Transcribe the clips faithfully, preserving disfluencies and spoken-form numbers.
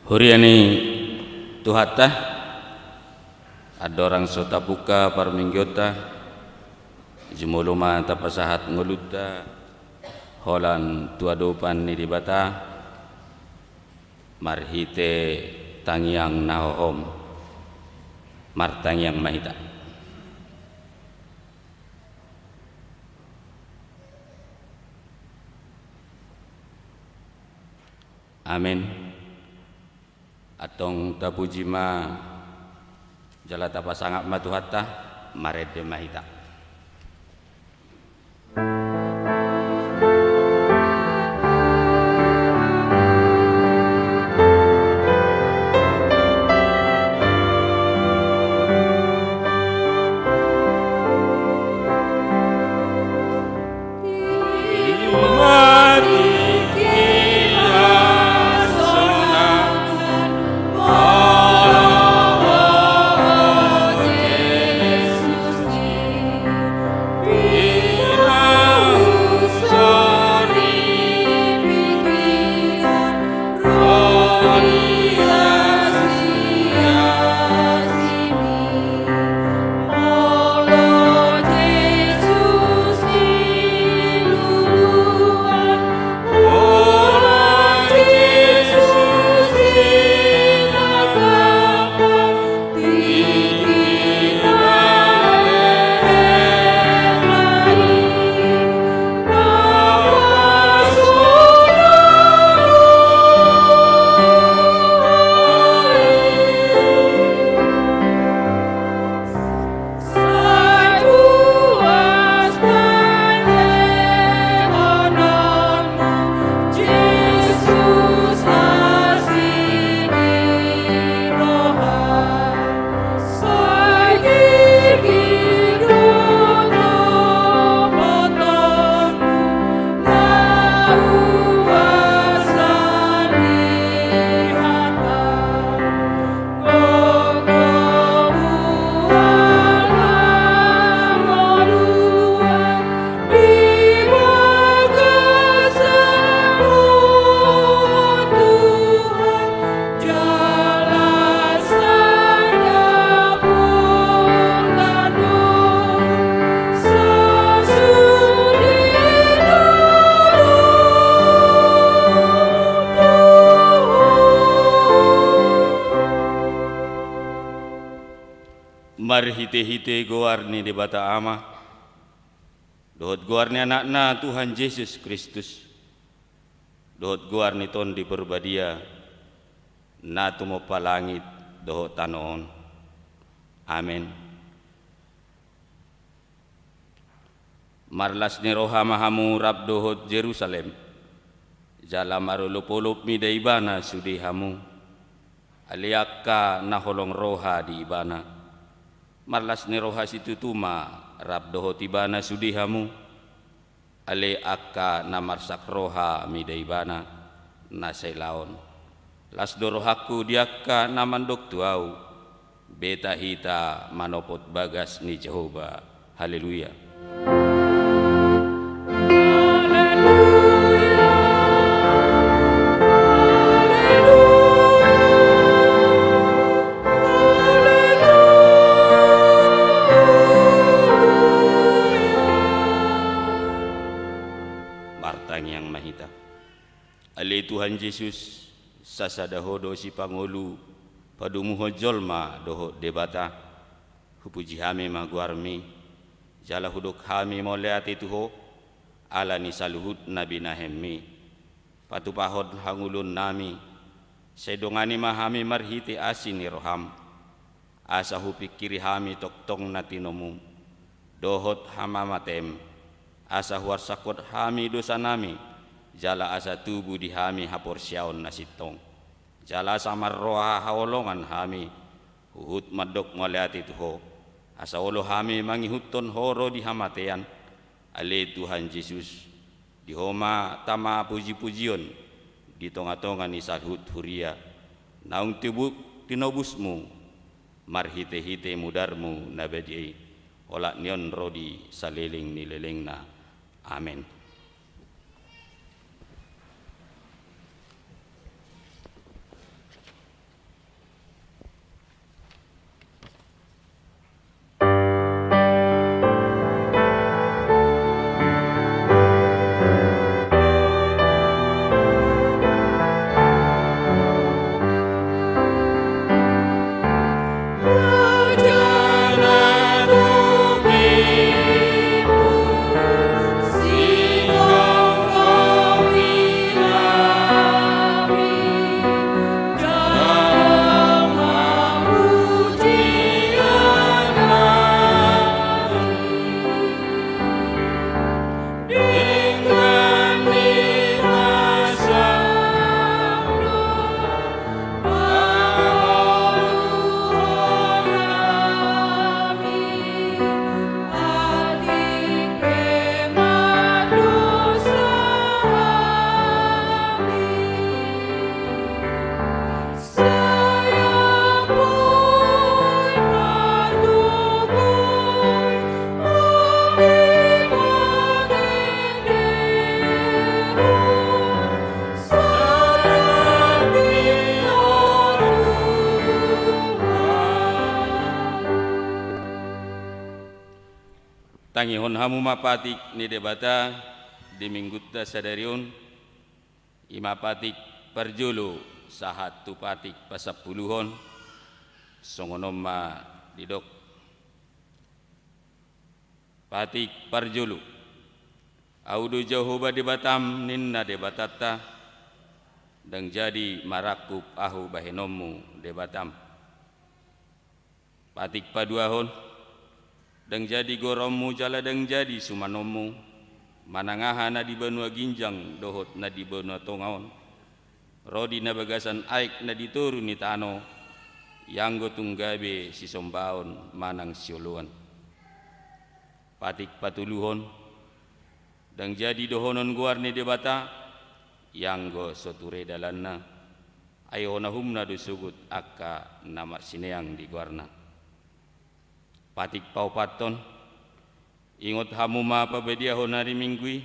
Huria ni Tuhanta, andorang so tapungka parmingguonta, jumolo ma tapasahat ngolunta holan tu adopan ni Debata, marhite tangiang na hohom. Martangiang ma hita. Amen. Antong tapuji ma, jala tapasangap ma Tuhanta, marende ma hita. Marhite-hite goar ni Debata Ama, dohot goar ni Anakna Tuhan Jesus Kristus, dohot goar ni Tondi Porbadia, na tumompa langit dohot tano on. Amen. Marlas ni roha ma hamu rap dohot Jerusalem, jala marolop-olop mida ibana sude hamu, ale angka na holong roha di ibana. Marlas ni roha situtu ma rap dohot ibana sude hamu, ale angka na marsak roha mida ibana na sai laon. Las do rohangku di angka na mandok tu ahu, beta hita manopot bagas ni Jahowa. Haleluya. Martangiang ma hita. Ale Tuhan Jesus, sasada Ho do sipangolu padumuhon jolma dohot Debata. Hupuji hami ma goarMi, jala hudok hami mauliate tu Ho, ala ni saluhut na binahenMi. Patupahon hangoluonnami, sai dongani ma hami marhite asi ni rohaM. Asa hupingkiri hami tongtong na tinoMu, dohot hamamateM, asa huarsakhon hami dosanami, jala asa tubu di hami haporseaon na sintong. Jala asa marroha haholongan hami, huhut mandok mauliate tu Ho, asa olo hami mangihuthon Ho ro di hamatean, ale Tuhan Jesus, di Ho ma tama puji-pujion di tonga-tonga ni saluhut huria, naung tibu-, tinobusMu marhite-hite mudarMu na badia i, olat ni on ro di saleleng ni lelengna. Amen. Tangihon hamu ma patik ni Debata di Minggunta sadari on, i ma patik parjolo sahat tu patik pasampuluhon, songon on ma didok. Patik parjolo. Ahu do Jahowa Debatam, ninna Debatanta, ndang jadi marangkup ahu bahenonmu Debatam. Patik paduahon. Ndang jadi goronmu jala ndang jadi sumanonmu, manang aha na di banua ginjang dohot na di banua tonga on, ro di na bagasan aek na di toru ni tano, ianggo tung gabe sisombaon manang sioloan. Patik patoluhon. Ndang jadi dohonon goar ni Debata, ianggo so ture dalanna, ai hona humna do sogot angka na marsineang di goarna. Patik paopathon. Ingot hamu ma pabadiahon ari Minggu i,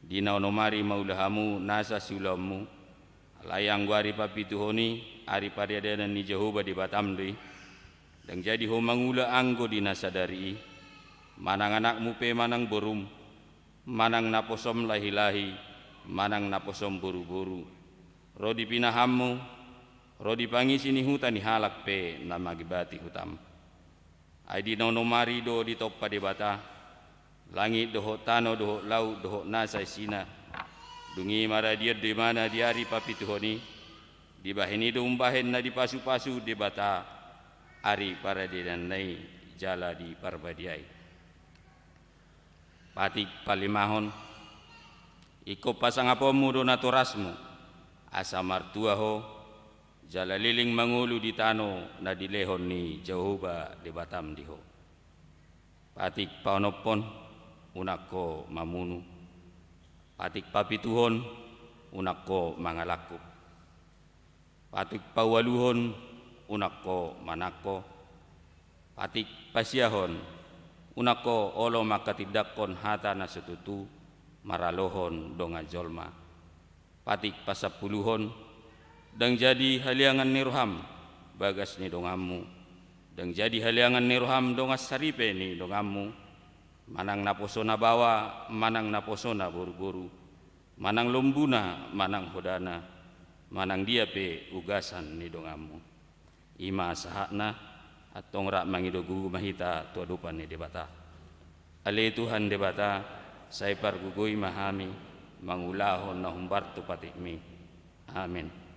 di na onom ari maula hamu nasa siulaonmu, alai anggo ari papituhon i, ari paradanan ni Jahowa Debatam do i. Ndang jadi ho mangula anggo di na sadari i, manang anakmu pe manang borum, manang naposom lahilahi, manang naposom boruboru, ro di pinahanmu, ro di pangisi ni huta ni halak pe na mangibati hutam. Ai di na onom ari do ditompa Debata langit dohot tano dohot laut dohot nasa isina. Dung i maradian do ibana di ari papituhon i, dibahen i do umbahen na dipasupasu Debata ari paradanan i jala di Parbadia i. Patik palimahon. Ingkon pasangaponmu do natorasmu, asa martua ho, jala leleng mangolu di tano na dilehon ni Jahowa Debatam di ho. Patik paonomhon. Unang ho mamunu. Patik papituhon. Unang ho mangalangkup. Patik paualuhon. Unang ho manangko. Patik pasiahon. Unang ho olo manghatindanghon hata na so tutu maralohon dongan jolma. Patik pasampuluhon. Ndang jadi haleangan ni roham bagas ni donganmu, ndang jadi haleangan ni roham dongan saripe ni donganmu, manang naposona baoa manang naposona boruboru, manang lombuna manang hodana, manang dia pe ugasan ni donganmu. I ma sahatna. Antong rap mangido gogo ma hita tu adopan ni Debata. Ale Tuhan Debata, sai pargogoi ma hami mangulahon na hombar tu patikmi. Amen.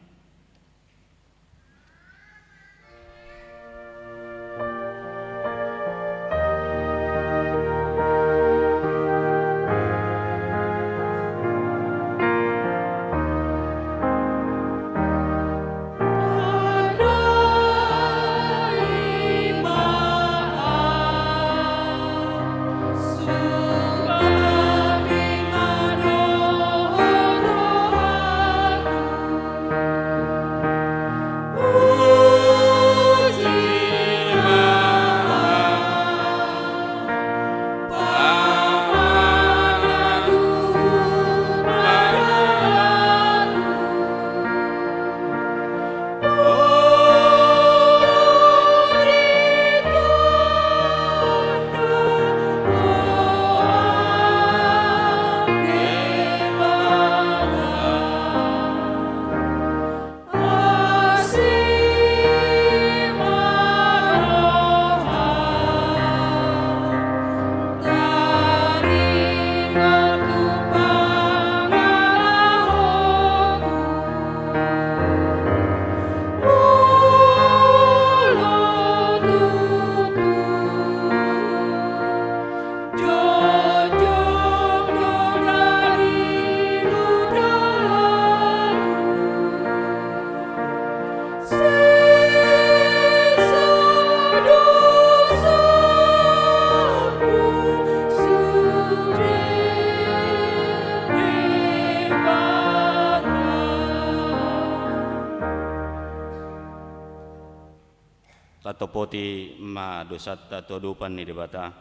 Tatopoti ma dosanta tu adopan ni Debata,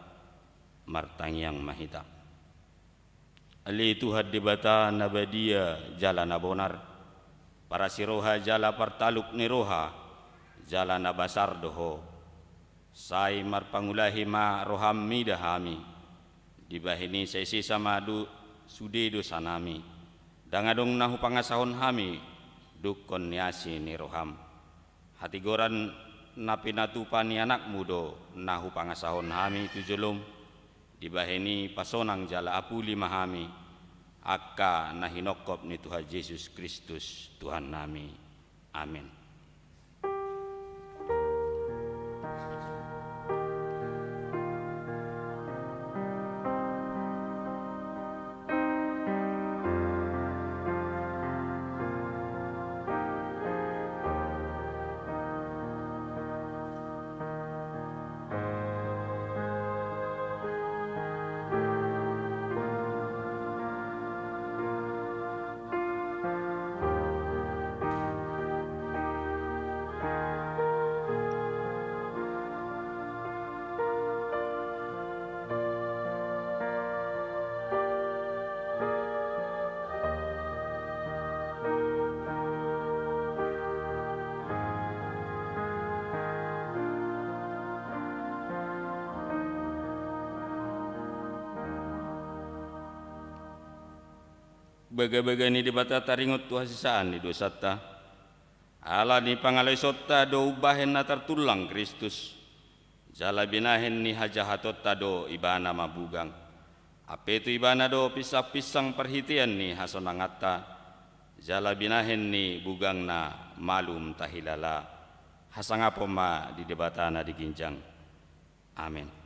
martangiang ma hita. Ale Tuhan Debata na badia jala na bonar, parasi roha jala partaluk ni roha, jala na basar do Ho. Sai marpangulahi ma roham mida hami, Dibahen i sai sesa ma do sude dosanami. Ndang adong na hupangasahon hami dungkon ni asi ni roham. Hatigoran na pinatupa ni anakmu do na hupangasahon hami tu jolom. Dibahen i pasonang jala apuli ma hami, angka na hinongkop ni Tuhan Jesus Kristus Tuhannami. Amen. Bagabaga ni Debata taringot tu hasesaan ni dosanta. Ala ni pangalaisonta do umbahen na tartullang Kristus, jala binahen ni hajahatonta do Ibana mabugang. Ampe tu Ibana do pinsangpinsang parhitean ni hasonanganta, jala binahen ni bugangna malum tahilala. Hasangapon ma di Debata na di ginjang. Amen.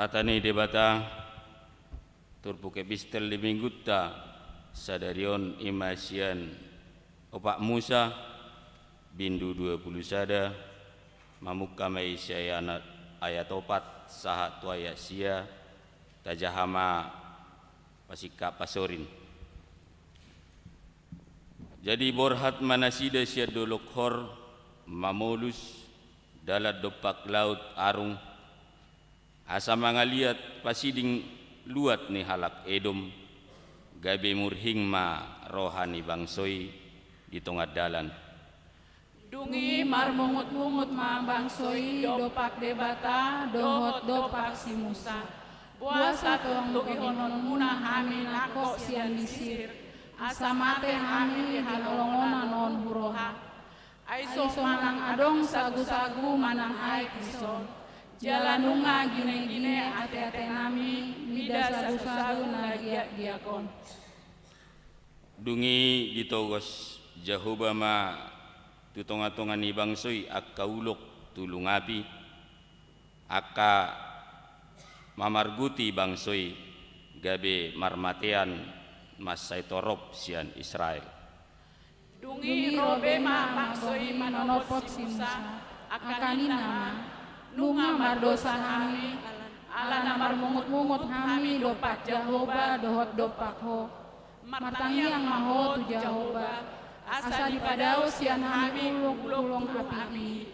Hata ni Debata. Turpuk epistel di minggunta sadari on i ma sian Opat Musa, bindu dua pulu sada, mamungka ma i sian ayat, ayat opat sahat tu ayat sia. Tajaha ma pasingkat pasorin. Jadi borhat ma nasida sian Dolok Hor, mamolus dalan dompak laut Arung, asa mangaliat pasiding luat ni halak Edom, gabe murhing ma roha ni bangso i di tonga dalan. Dung i marmungutmungut ma bangso i dompak Debata dohot dompak si Musa: Boasa togihononmuna hami nangkok sian Misir, asa mate hami di haholongonan on huroha? Ai so manang adong sagusagu manang aek dison, jala nunga ginegine ateatenami mida sagusagu na giakgiak on. Dung i ditogos Jahowa ma tu tongatonga ni bangso i angka ulok tulung api, angka mamarguti bangso i, gabe marmatean mansai torop sian Israel. Dung i ro be ma bangso i manopot si Musa, angka ninna ma: Nunga mardosa hami, ala na marmungutmungut hami dompak Jahowa dohot dompak ho. Martangiang ma ho tu Jahowa, asa dipadaos sian hami ulok tulung api i.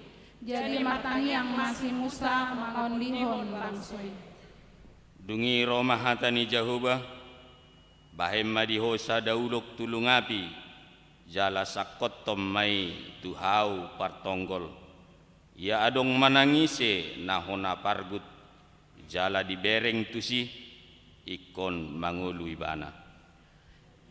Jadi martangiang ma si Musa mangondihon bangso i. Dung i ro ma hata ni Jahowa: Bahen ma di ho sada ulok tulung api, jala sangkothon ma i tu hau partonggol. Ia adong manang ise na hona pargut, jala dibereng tusi, ingkon mangolu ibana.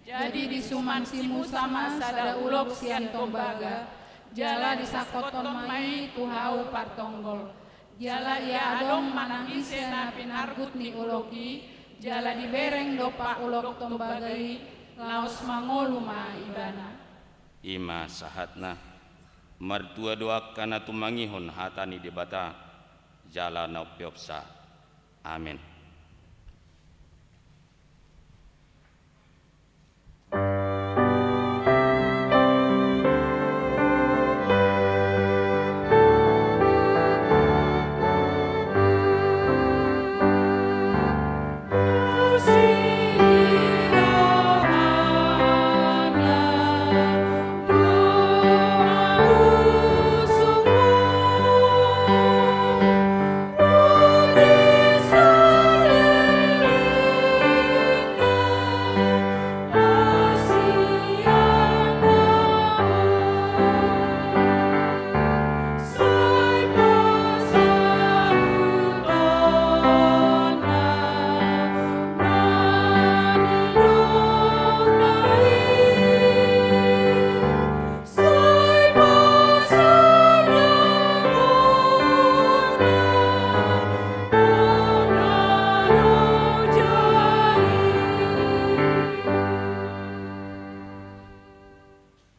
Jadi disuman si Musa ma sada ulok sian tombaga, jala disangkothon ma i tu hau partonggol. Jala ia adong manang ise na pinargut ni ulok i, jala dibereng dompak ulok tombaga i, laos mangolu ma ibana. I ma sahatna. Martua do angka na tumangihon hata ni Debata jala na umpeopsa. Amen.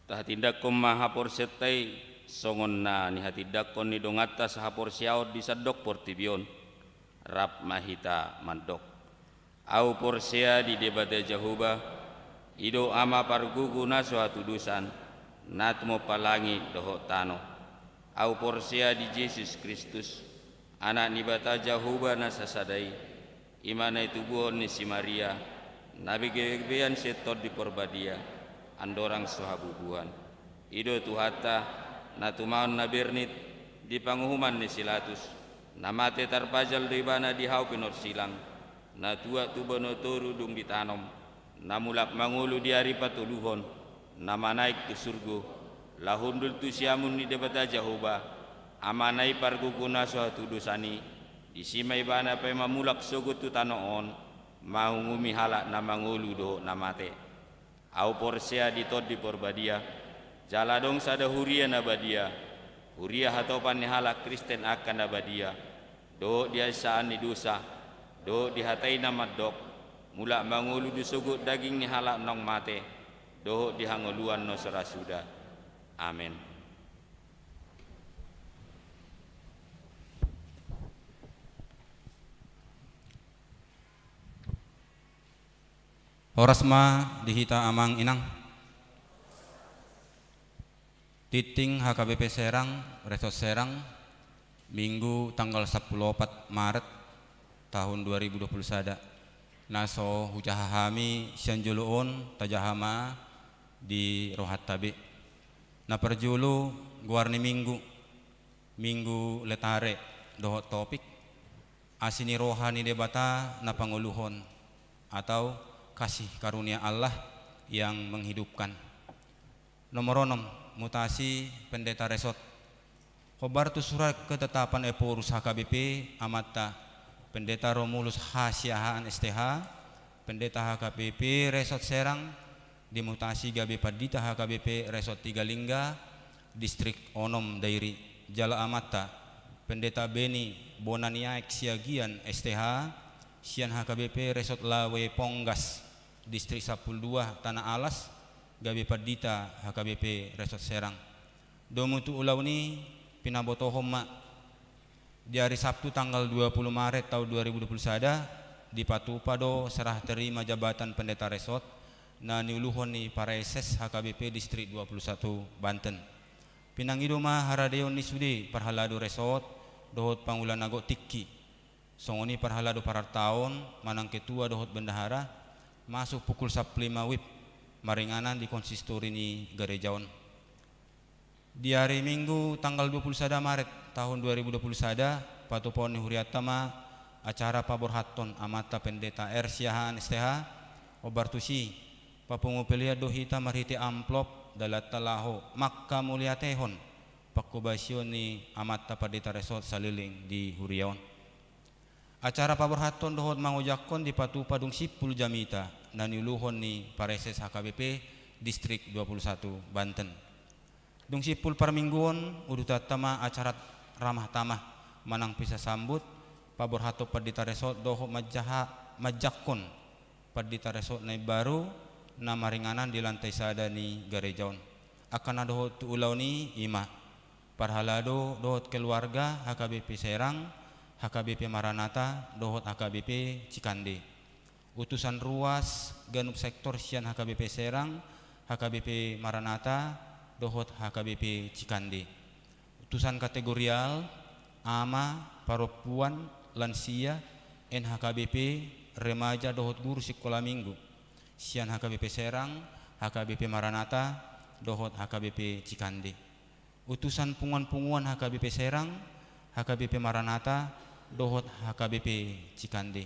Tahatindanghon ma haporseaonta i, songon na nihatindanghon ni donganta sahaporseaon di sandok portibi on, rap ma hita mandok. Ahu porsea di Debata Jahowa, i do Ama pargogo na so hatudosan, na tumompa langit dohot tano. Ahu porsea di Jesus Kristus, Anak ni Debata Jahowa na sasada i, i ma na itubuhon ni si Maria, na begebegean sian Tondi Porbadia, andorang so habubuhan. I do Tuhanta, na tumaon na bernit, di panguhuman ni si Latus, na mate tarpajal do ibana di hau pinorsilang, na tuat tu banua toru dung ditanom, na mulak mangolu di ari patoluhon, na manaek tu surgo, laho hundul tu siamun ni Debata Jahowa, Amana i pargogo na so hatudosan i, disi ma ibana paima mulak sogot tu tano on, mangungumi halak na mangolu dohot na mate. Ahu porsea di Tondi Porbadia, jala adong sada huria na badia, huria hatopan ni halak Kristen angka na badia, dohot di ansaan ni dosa, dohot di hata i na mandok, mulak mangolu do sogot daging ni halak naung mate, dohot di hangoluan na so ra suda. Amen. Horas ma di hita amang inang. Tingting H K B P Serang, Resort Serang, Minggu tanggal sampulu opat Maret tahun dua ribu dua pulu sada. Na so hujaha hami sian jolo on, tajaha ma di rohanta be. Na parjolo, goar ni Minggu, Minggu Letare, dohot topik, Asi ni roha ni Debata na pangoluhon, atau kasih karunia Allah yang menghidupkan. Nomor onom, mutasi pendeta resort. Hombar tu surat ketetapan Ephorus H K B P, amanta Pendeta Romulus H Siahaan S T H, Pendeta H K B P Resort Serang, dimutasi gabe Pandita H K B P Resort Tigalingga, Distrik onom Dairi. Jala amanta Pendeta Beni Bonaniaek Siagian S T H, sian H K B P Resort Lawe Ponggas, Distrik sampulu dua Tanah Alas, gabe Pandita H K B P Resort Serang. Domu tu ulaon i, pinabotohon ma, di ari Sabtu tanggal dua puluh Maret tahun dua ribu dua puluh sada, dipatupa do serah terima jabatan pendeta resort na niuluhon ni Praeses H K B P Distrik dua puluh satu Banten. Pinangido ma haradeon ni sude parhalado resort dohot pangula na gok tingki. Songon i parhalado parartaon manang ketua dohot bendahara, masuk pukul sampulu lima wib, maringanan di konsistori ni gareja on. Di ari Minggu tanggal dua puluh sada Maret tahun dua ribu dua puluh sada, patupaon ni hurianta ma acara paborhathon amanta Pendeta R Siahaan S T H. Hombar tusi, papungu pelean do hita marhite amplop dalanta laho mangkamauliatehon pangkobasion ni amanta Pandita Resort saleleng di huria on. Acara paborhathon dohot mangojakhon dipatupa dung simpul jamita na niuluhon ni Praeses H K B P Distrik dua puluh satu Banten. Dung simpul parmingguon, udutanta ma acara ramah tamah manang pesta sambut paborhathon Pandita Resort dohot manjaha-, manjakhon Pandita Resort na imbaru na maringanan di lantai sada ni gareja on. Angka na dohot tu ulaon i, i ma parhalado dohot keluarga H K B P Serang, H K B P Maranatha dohot H K B P Cikande. Utusan ruas ganup sektor sian H K B P Serang, H K B P Maranatha dohot H K B P Cikande. Utusan kategorial, ama, parompuan, lansia, N H K B P, remaja dohot guru sikola minggu sian H K B P Serang, H K B P Maranatha dohot H K B P Cikande. Utusan punguan-punguan H K B P Serang, H K B P Maranatha dohot H K B P Cikande.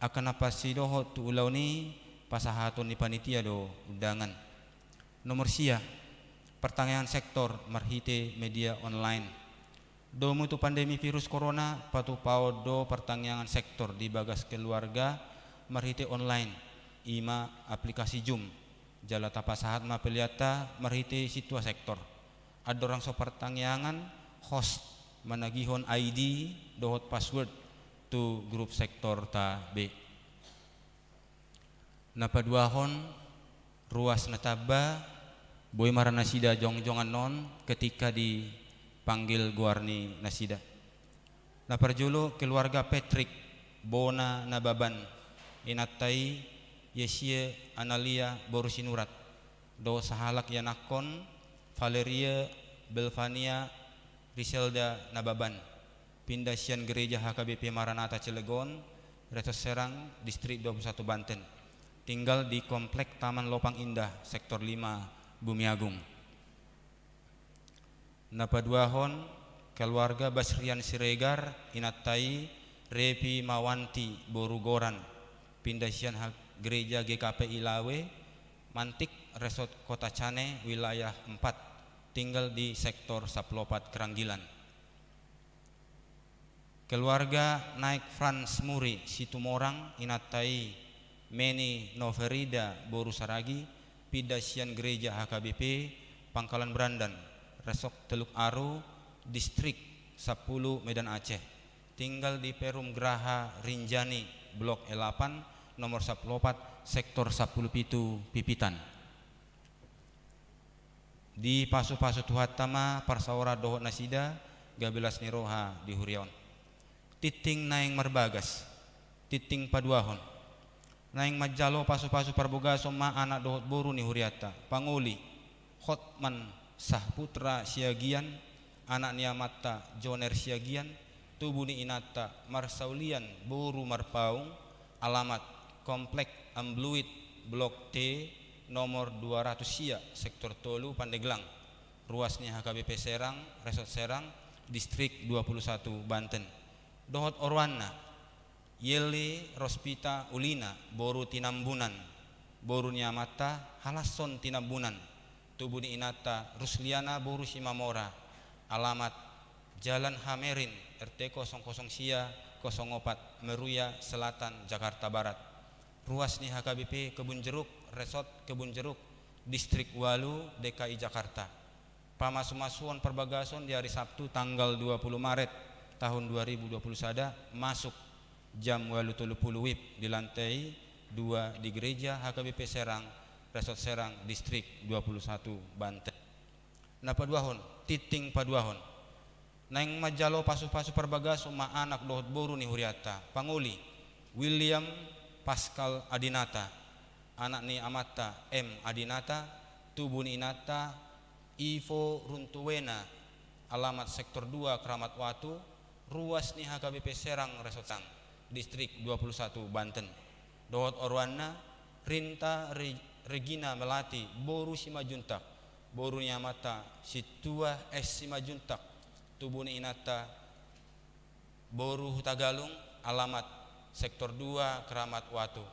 Angka na pasidohot tu ulaon i pasahaton ni panitia do undangan. Nomor sia, partangiangan sektor marhite media online. Domu tu pandemi virus corona, patupaon do partangiangan sektor di bagas keluarga marhite online, i ma aplikasi Zoom. Jala tapasahat ma peleanta marhite sintua sektor. Andorang so partangiangan, host managihon I D dohot password tu grup sektorta be. Na paduahon, ruas na tamba, boi ma ra nasida jongjong annon ketika dipanggil goar ni nasida. Na parjolo, keluarga Patrick, bona Nababan, inanta i Yesie Analia boru Sinurat, dohot sahalak ianakhon, Valeria Belvania Riselda Nababan, pinda sian Gereja H K B P Maranatha Cilegon, Resort Serang, Distrik dua puluh satu Banten, tinggal di Komplek Taman Lopang Indah, Sektor lima, Bumiagung. Na paduahon, keluarga Basrian Siregar, inanta i Repi Mawanti boru Goran, pinda sian ha-, Gereja G K P I Lawe, Mantik, Resort Kota Cane, Wilayah empat, tinggal di Sektor sampulu opat Keranggilan. Keluarga Naik Frans Muri Situmorang, inanta i Meni Noverida boru Saragi, pinda sian Gereja H K B P Pangkalan Berandan, Resort Teluk Aru, Distrik sampulu, Medan Aceh, tinggal di Perum Graha Rinjani, Blok delapan, nomor sampulu opat, Sektor sampulu pitu, Pipitan. Dipasupasu Tuhanta ma parsaoran dohot nasida, gabe las ni roha di huria on. Tingting naeng marbagas, tingting paduahon. Naeng manjalo pasupasu parbagason ma anak dohot boru ni hurianta, pangoli, Hotman Sahputra Siagian, anak ni amanta Joner Siagian, tubu ni inanta Marsaulian boru Marpaung, alamat Komplek Ambluit, Blok T, nomor dua ratus sia, Sektor tolu, Pandeglang, ruas ni H K B P Serang, Resort Serang, Distrik dua puluh satu, Banten. Dohot oroanna, Yeli Rospita Ulina, boru Tinambunan, boru ni amanta Halasson Tinambunan, tubu ni inanta Rusliana, boru Simamora, alamat Jalan Hamerin, R T kosong kosong sia, kosong opat, Meruya Selatan, Jakarta Barat. Ruas ni H K B P Kebun Jeruk, Resort Kebun Jeruk, Distrik ualu, D K I Jakarta. Pamasumasuon parbagason di ari Sabtu tanggal dua puluh Maret tahun dua ribu dua puluh sada, masuk jam ualu tolu pulu WIB di lantai dua di Gereja H K B P Serang, Resort Serang, Distrik dua puluh satu, Banten. Na paduahon, tinting paduahon. Naeng manjalo pasupasu parbagason ma anak dohot boru ni hurianta, pangoli William Pascal Adinata, anak ni amanta M Adinata, tubu ni inanta Ivo Runtuwena, alamat Sektor dua, Kramat Watu, ruas ni H K B P Serang, Resort Serang, Distrik dua puluh satu, Banten. Dohot oroanna, Rinta Re-, Regina Melati, boru Simanjuntak, boru ni amanta Sintua S Simanjuntak, tubu ni inanta boru Hutagalung, alamat Sektor dua, Kramat Watu,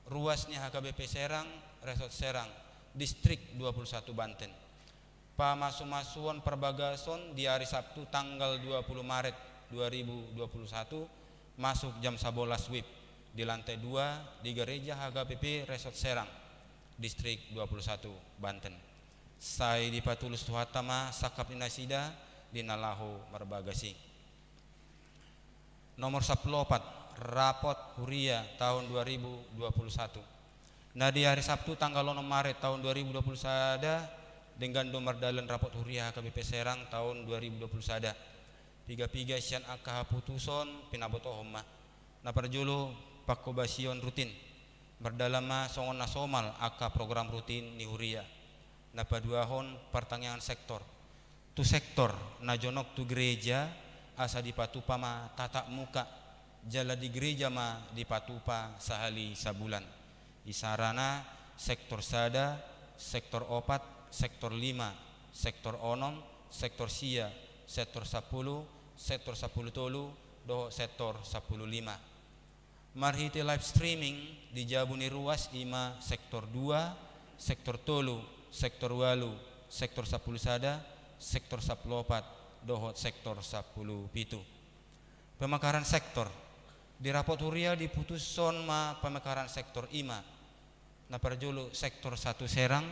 ruas ni H K B P Serang, Resort Serang, Distrik dua puluh satu, Banten. Pamasumasuon parbagason di ari Sabtu tanggal dua puluh Maret dua ribu dua puluh satu, masuk jam sabolas WIB di lantai dua di Gereja H K B P Resort Serang, Distrik dua puluh satu, Banten. Sai dipatulus Tuhanta ma sangkap ni nasida di na laho marbagas i. Nomor sampulu opat, rapot huria tahun dua ribu dua puluh satu. Na di ari Sabtu tanggal onom Maret tahun dua ribu dua puluh sada, denggan do mardalan rapot huria H K B P Serang tahun dua ribu dua puluh sada. Piga-piga sian angka haputuson pinabotohon ma. Na parjolo, pangkobasion rutin. Mardalan ma songon na somal angka program rutin ni huria. Na paduahon, partangiangan sektor. Tu sektor na jonok tu gereja, asa dipatupa ma tatap muka, jala di gereja ma dipatupa sahali sabulan. Isarana sektor sada, sektor opat, sektor lima, sektor onom, sektor sia, sektor sampulu, sektor sampulu tolu, dohot sektor sampulu lima. Marhite live streaming di jabu ni ruas, i ma sektor dua, sektor tolu, sektor ualu, sektor sampulu sada, sektor sampulu opat, dohot sektor sampulu pitu. Pemekaran sektor. Di rapot huria diputushon ma pemekaran sektor, i ma na parjolo sektor satu Serang,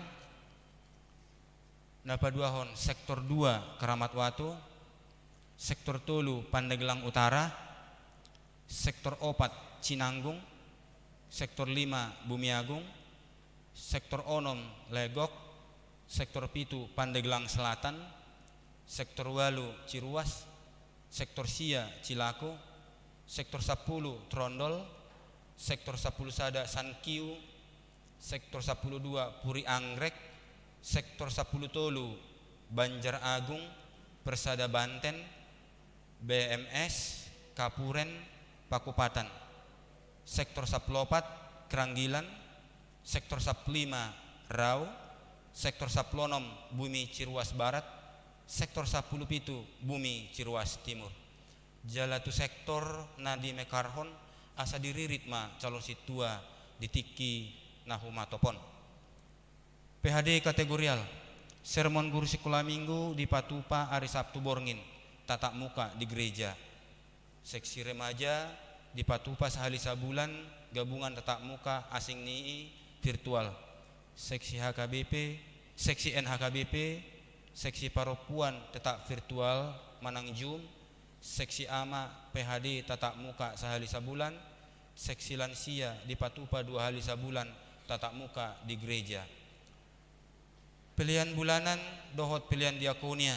na paduahon sektor dua Keramat Watu, sektor tolu Pandeglang Utara, sektor opat Cinanggung, sektor lima Bumiagung, sektor onom Legok, sektor pitu Pandeglang Selatan, sektor ualu Ciruas, sektor sia Cilaku, sektor sampulu Trondol, sektor sampulu sada Sankiu, sektor sampulu dua Puri Anggrek, sektor sampulu tolu Banjar Agung, Persada Banten, B M S, Kapuren, Pakupatan, sektor sampulu opat Keranggilan, sektor sampulu lima Rau, sektor sampulu onom Bumi Ciruas Barat, sektor sampulu pitu Bumi Ciruas Timur. Jala tu sektor na dimekarhon, asa diririt ma calon sintua di tingki na humatop on. P H D kategorial, sermon guru sikola minggu dipatupa ari Sabtu borngin, tatap muka di gereja. Seksi remaja dipatupa sahali sabulan, gabungan tatap muka asing ni i, virtual. Seksi H K B P, seksi N H K B P, seksi parompuan tetap virtual manang Zoom, seksi ama P H D tatap muka sahali sabulan, seksi lansia dipatupa dua hali sabulan tatap muka di gereja. Pelean bulanan dohot pelean diakonia.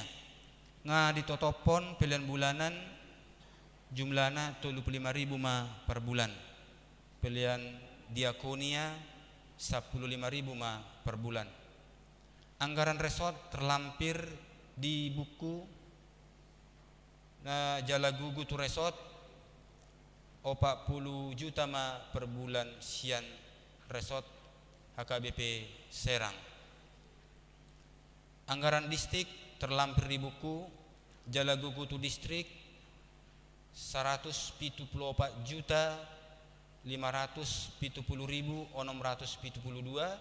Nga ditotophon pelean bulanan, jumlahna tolu pulu lima ribu ma per bulan. Pelean diakonia sampulu lima ribu ma per bulan. Anggaran resort terlampir di buku na jala gugu tu resort, opat pulu juta ma per bulan sian resort H K B P Serang. Anggaran distrik terlampir di buku, jala gugu tu distrik, saratus pitu pulu opat juta lima ratus pitu pulu ribu onom ratus pitu pulu dua,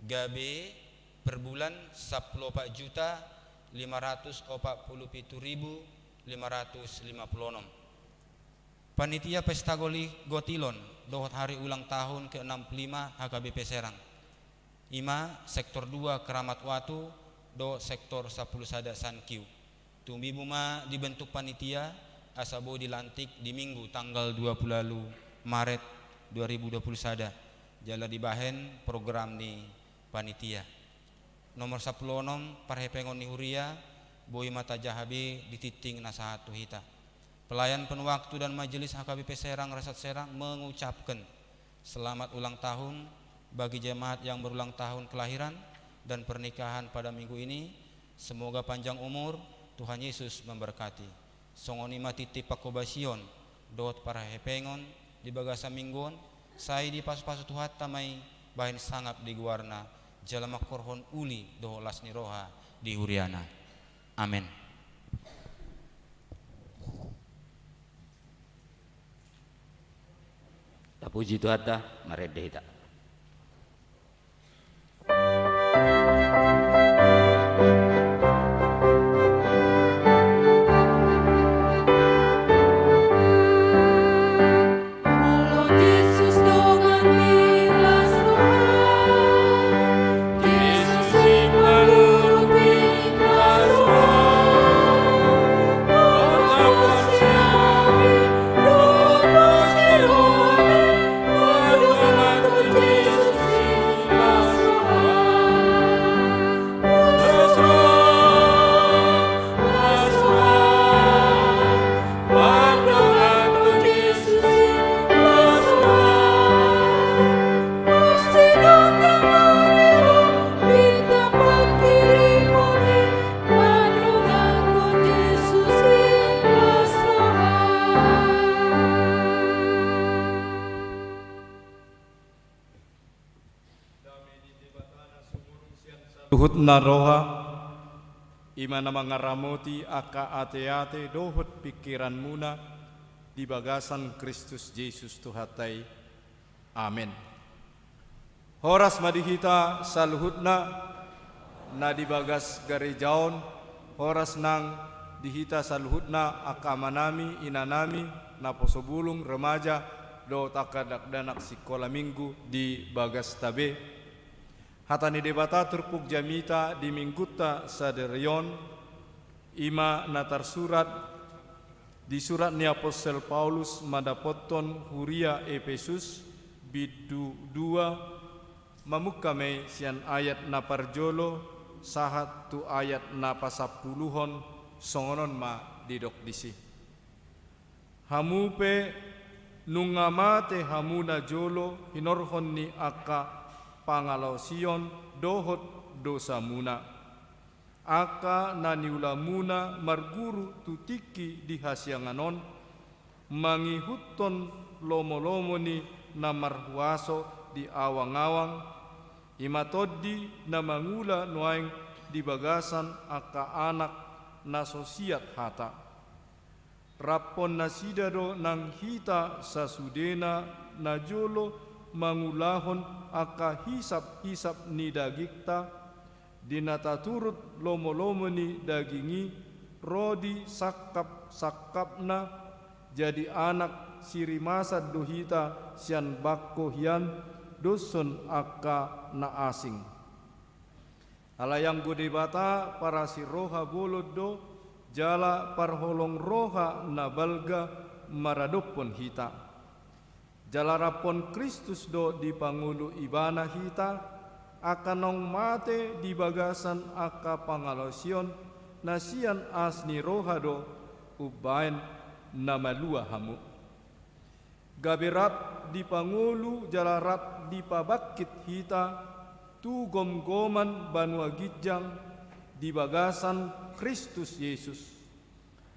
gabe per bulan sampulu opat juta lima ratus opat pulu pitu ribu lima ratus lima pulu onom. Panitia Pesta Goli Gotilon dohot hari ulang tahun ke enam puluh lima H K B P Serang. Ima sektor dua Keramat Watu dohot sektor sampulu sada Sankiu. Tumibu ma dibentuk panitia, asa boi dilantik di Minggu tanggal dua pulu ualu Maret dua ribu dua pulu sada, jala dibahen program ni panitia. Nomor sampulu onom, parhepengon ni huria, boi ma tajaha be di tingting na sahat tu hita. Pelayan penuh waktu dan majelis H K B P Serang Resort Serang mengucapkan selamat ulang tahun bagi jemaat yang berulang tahun kelahiran dan pernikahan pada minggu ini. Semoga panjang umur, Tuhan Yesus memberkati. Songon i ma tintin panghobasion dohot parhepengon di bagasan minggu on, sai dipasupasu Tuhanta ma i bahen sangap di goarna, jala manghorhon uli dohot las ni roha di huriana. Amen. Tapuji Tuhanta, marende hita. Dame ni Debata na sumurung sian saluhutna roha, i ma na mangaramoti angka ateate dohot pingkiranmuna di bagasan Kristus Jesus Tuhanta i. Amen. Horas ma di hita saluhutna na di bagas gareja on, horas nang di hita saluhutna angka amanami, inanami, naposo bulung, remaja, dohot angka dakdanak sikola minggu di bagasta be. Hata ni Debata turpuk jamita di minggunta sadari on, i ma na tarsurat di surat ni apostel Paulus mandapothon huria Epesus, bindu dua, mamungka ma i sian ayat na parjolo sahat tu ayat na pasampuluhon, songon on ma didok disi. Hamu pe nunga mate hamu najolo hinorhon ni angka pangalaosion dohot dosamuna, angka na niulamuna marguru tu tingki di hasiangan on, mangihuthon lomolomo ni na marhuaso di awangawang, i ma tondi na mangula nuaeng di bagasan angka anak na so siat hata. Raphon nasida do nang hita sasudena najolo mangulahon angka hisaphisap ni dagingta, di na taturut lomolomo ni daging i, ro di sangkapsangkapna, jadi anak sirimasan do hita sian bangko hian, doshon angka na asing. Alai anggo Debata parasi roha bolon do, jala parholong roha na balga maradophon hita. Jala raphon Kristus do dipangolu Ibana hita, angka naung mate di bagasan angka pangalaosion na sian asi ni roha do umbaen na malua hamu. Gabe rap dipangolu jala rap dipabangkit hita tu gomgoman banua ginjang di bagasan Kristus Jesus.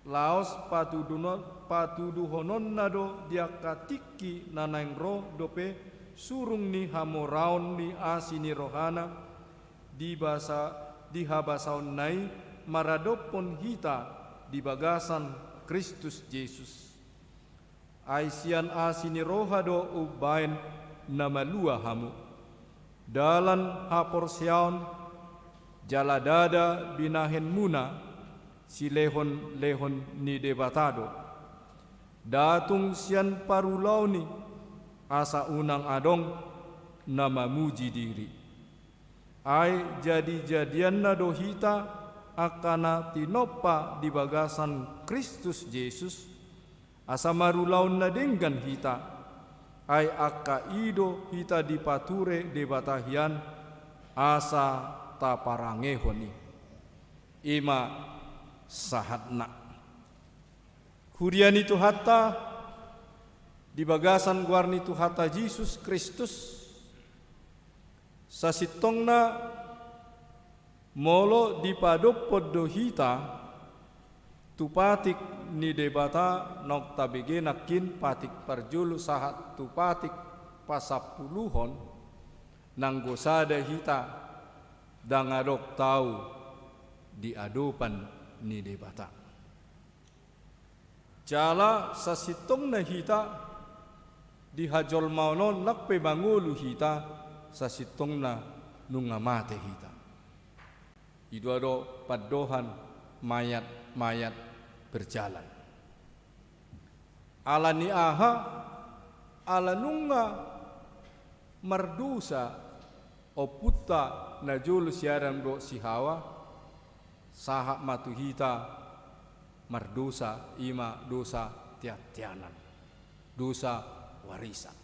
Laos patuduno-, patuduhononna do di angka tingki na naeng ro dope surung ni hamoraon ni asi ni rohana, di basa-, di habasaonna i maradophon hita di bagasan Kristus Jesus. Ai sian asi ni roha do umbaen na malua hamu. Dalan haporseaon jala ndada binahenmuna silehonlehon ni Debata do. Nda tung sian parulaon i, asa unang adong na mamuji diri. Ai jadijadianna do hita angka na tinompa di bagasan Kristus Jesus, asa marulaon na denggan hita, ai angka i do hita dipature Debata hian, asa taparangehon i. I ma sahatna. Huria ni Tuhanta, di bagasan goar ni Tuhanta Jesus Kristus, sasintongna molo dipadophon do hita tu patik ni Debata naung tabege nangkin patik parjolo sahat tu patik pasampuluhon, nanggo sada hita ndang adong tau di adopan ni Debata. Jala sasintongna hita di hajolmaon on nang pe mangolu hita, sasintongna nunga mate hita. I do pandohan mayat-mayat berjalan. Ala ni aha? Ala nunga mardosa ompunta na jolo si Adam dohot si Hawa, sahat ma tu hita mardosa, i ma dosa teanteanan, dosa warisan.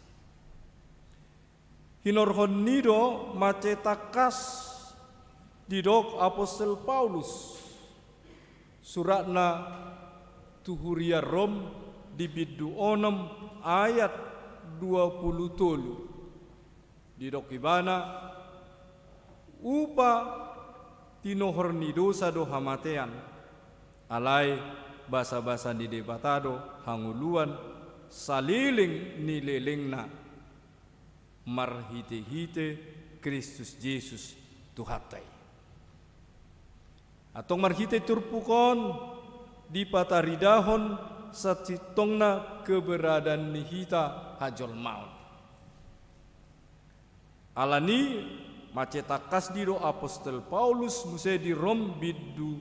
Hinorhon ni do mansai tangkas didok Apostel Paulus, suratna tu huria Rom di bindu onom ayat dua pulu tolu. Didok ibana, upa tinohor ni dosa do hamatean, alai basabasa ni Debata do hangoluan saleleng ni lelengna marhitehite Kristus Jesus Tuhanta i. Antong marhite turpuk on dipataridahon sasintongna keberadaan ni hita hajolmaon. Ala ni i mansai tangkas didok Apostel Paulus muse di Rom bindu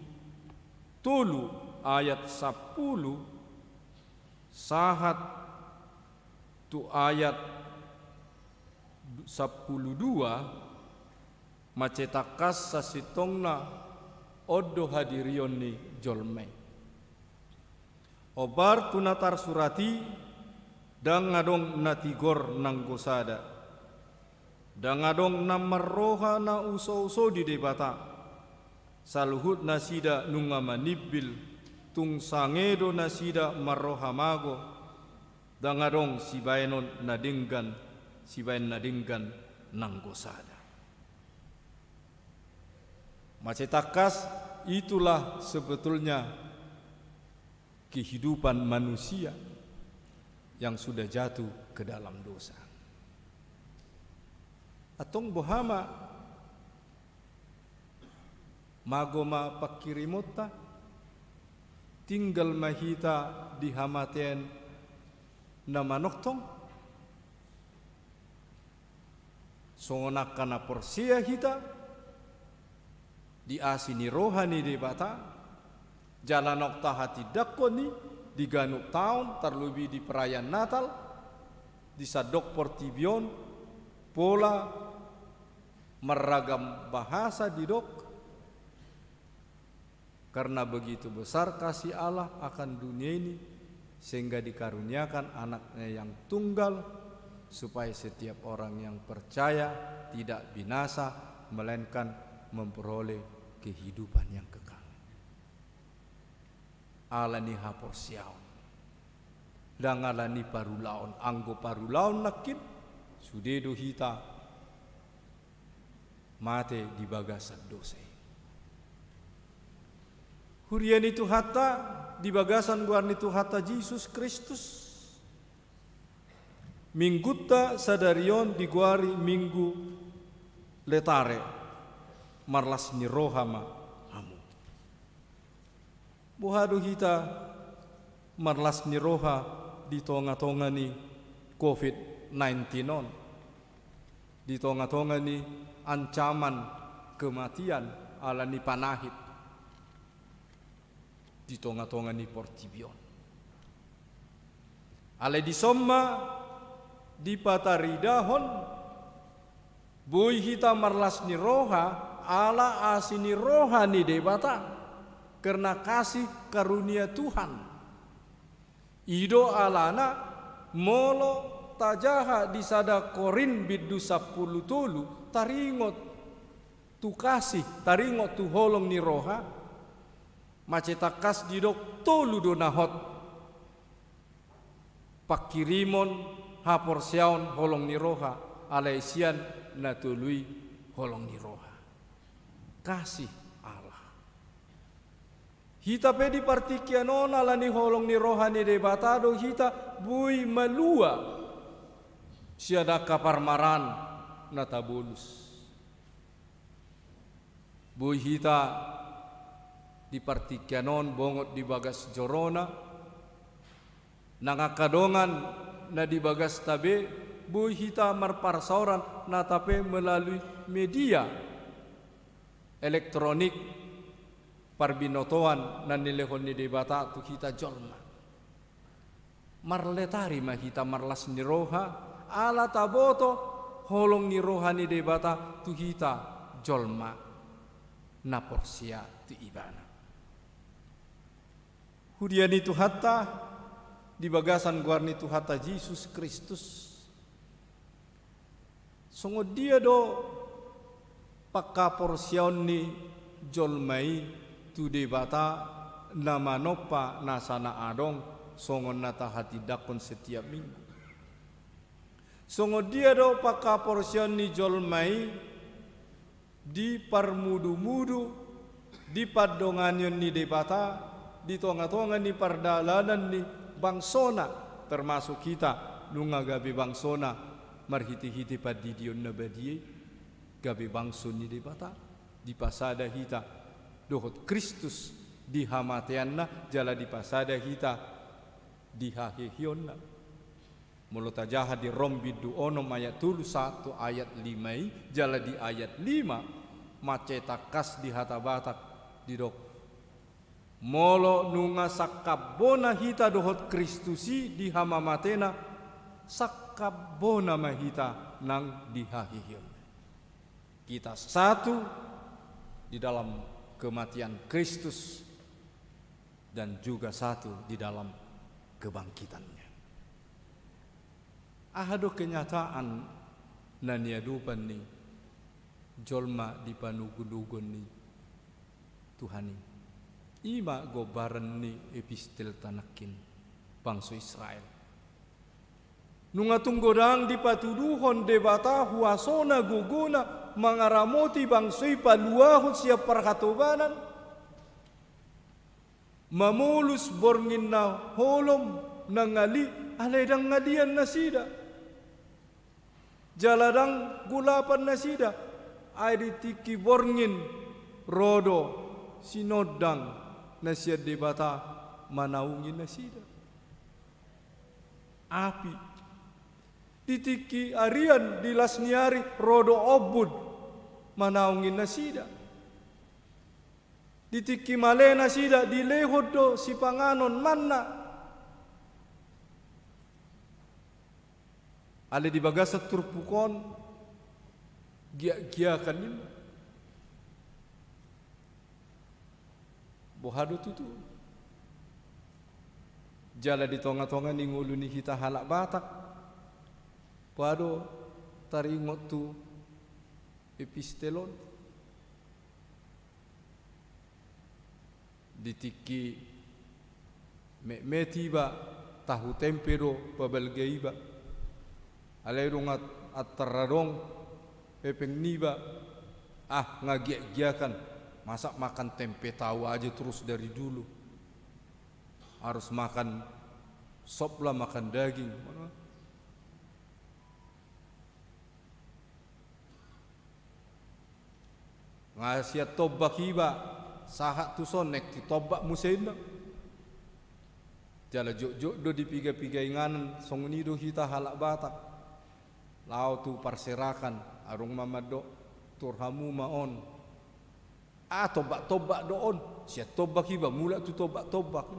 tolu ayat sampulu sahat tu ayat sampulu dua, mansai tangkas sasintongna on do hadirion ni jolma i. Ombar tu na tarsurat i, ndang adong na tigor nanggo sada. Ndang adong na marroha na usouso di Debata. Saluhut nasida nunga manimbil, tung sange do nasida marroha mago. Ndang adong sibaenon na denggan, sibaen na denggan nanggo sada. Mansai tangkas, itulah sebetulnya kehidupan manusia yang sudah jatuh ke dalam dosa. Antong boha ma, mago ma pangkirimonta, tinggal ma hita di hamatean na manongtong? Songon angka na porsea hita di asi ni roha ni Debata, jala naung tahatindangkon i di ganup taon, tarlobi di perayaan Natal, di sandok portibi on, pola marragam bahasa didok, karena begitu besar kasih Allah akan dunia ini, sehingga dikaruniakan Anaknya yang tunggal, supaya setiap orang yang percaya tidak binasa, melainkan memperoleh kehidupan yang kekal. Ala ni haporseaon, ndang ala ni parulaon. Anggo parulaon nangkin, sude do hita mate di bagasan dosa i. Huria ni Tuhanta, di bagasan goar ni Tuhanta Jesus Kristus, Minggunta sadari on digoari Minggu Letare, marlas ni roha ma hamu. Boha do hita marlas ni roha di tonga-tonga ni covid nineteen on, di tonga-tonga ni ancaman kematian ala ni panahit di tonga-tonga ni portibi on. Alai dison ma dipataridahon, boi hita marlas ni roha ala asi ni roha ni Debata, karena kasih karunia Tuhan. I do alana molo tajaha di sada Korint bindu sampulu tolu, taringot tu kasih, taringot tu holong ni roha, mansai tangkas didok tolu do na hot: pangkirimon, haporseaon, holong ni roha. Alai sian na tolu i, holong ni roha, kasih Allah. Hita pe di partingkian on ala ni holong ni roha ni Debata do hita boi malua sian angka parmaraan na tabolus. Boi hita di partingkian on bongot di bagas jorona, nang angka dongan na di bagasta be boi hita marparsaoran, nata pe melalui media elektronik, parbinotoan na nilehon ni Debata tu hita jolma. Marletari ma hita marlas ni roha, ala taboto holong ni roha ni Debata tu hita jolma na porsea tu Ibana. Huria ni Tuhanta, di bagasan goar ni Tuhanta Jesus Kristus, songon dia do panghaporseaon ni jolma i tu Debata na manompa nasa na adong, songon na tahatindangkon setiap minggu? Songon dia do panghaporseaon ni jolma i di parmudu-mudu, di pandonganion ni Debata, di tonga-tonga ni pardalanan ni bangsona, termasuk hita nunga gabe bangsona marhite-hite pandidion na badia i, gabe bangso ni Debata, dipasada hita dohot Kristus di hamateanna, jala dipasada hita di haheheonna. Molo tajaha di Rom bindu onom ayat tolu sahat tu ayat lima i, jala di ayat lima, mansai tangkas di hata Batak didok: Molo nunga sangkap bona hita dohot Kristus i di hamamatena, sangkap bona ma hita nang di haheheon. Kita satu di dalam kematian Kristus dan juga satu di dalam kebangkitan-Nya. Aha do kenyataan na niadopan ni jolma di panugunugon ni Tuhan i? I ma gombaran ni epistelta nangkin, bangso Israel. Nunga tung godang dipatuduhon Debata huasona, gogona mangaramoti bangso i paluahon sian parhatobanan, mamolus borngin na holom, na ngali, alai ndang ngalian nasida. Jala ndang gulapan nasida, ai di tingki borngin ro do sinondang na sian Debata manaungi nasida. Api. Di tingki arian, di las ni ari, ro do ombun manaungi nasida. Di tingki male nasida, dilehon do sipanganon manna. Alai di bagasan turpuk on, giakgiakan i ma. Boha do tutu? Jala di tongatonga ni ngolu ni hita halak Batak, boha do taringot tu epistel on? Di tingki metmet iba, tahu tempe do pabalga iba. Alai dung at-, antar adong hepeng niba, ah, nga giakgiakan, masa makan tempe tahu aja terus dari dulu. Harus makan sop lah, makan daging. Nga sian tombak iba, sahat tuson, naeng tu tombak muse inna. Jala jotjot do di piga-piga inganan, songon i do hita halak Batak. Laho tu parserahan, adong ma mandok, tor hamu ma on. Ah, tombak-tombak do on, sian tombak iba, mulak tu tombak-tombak.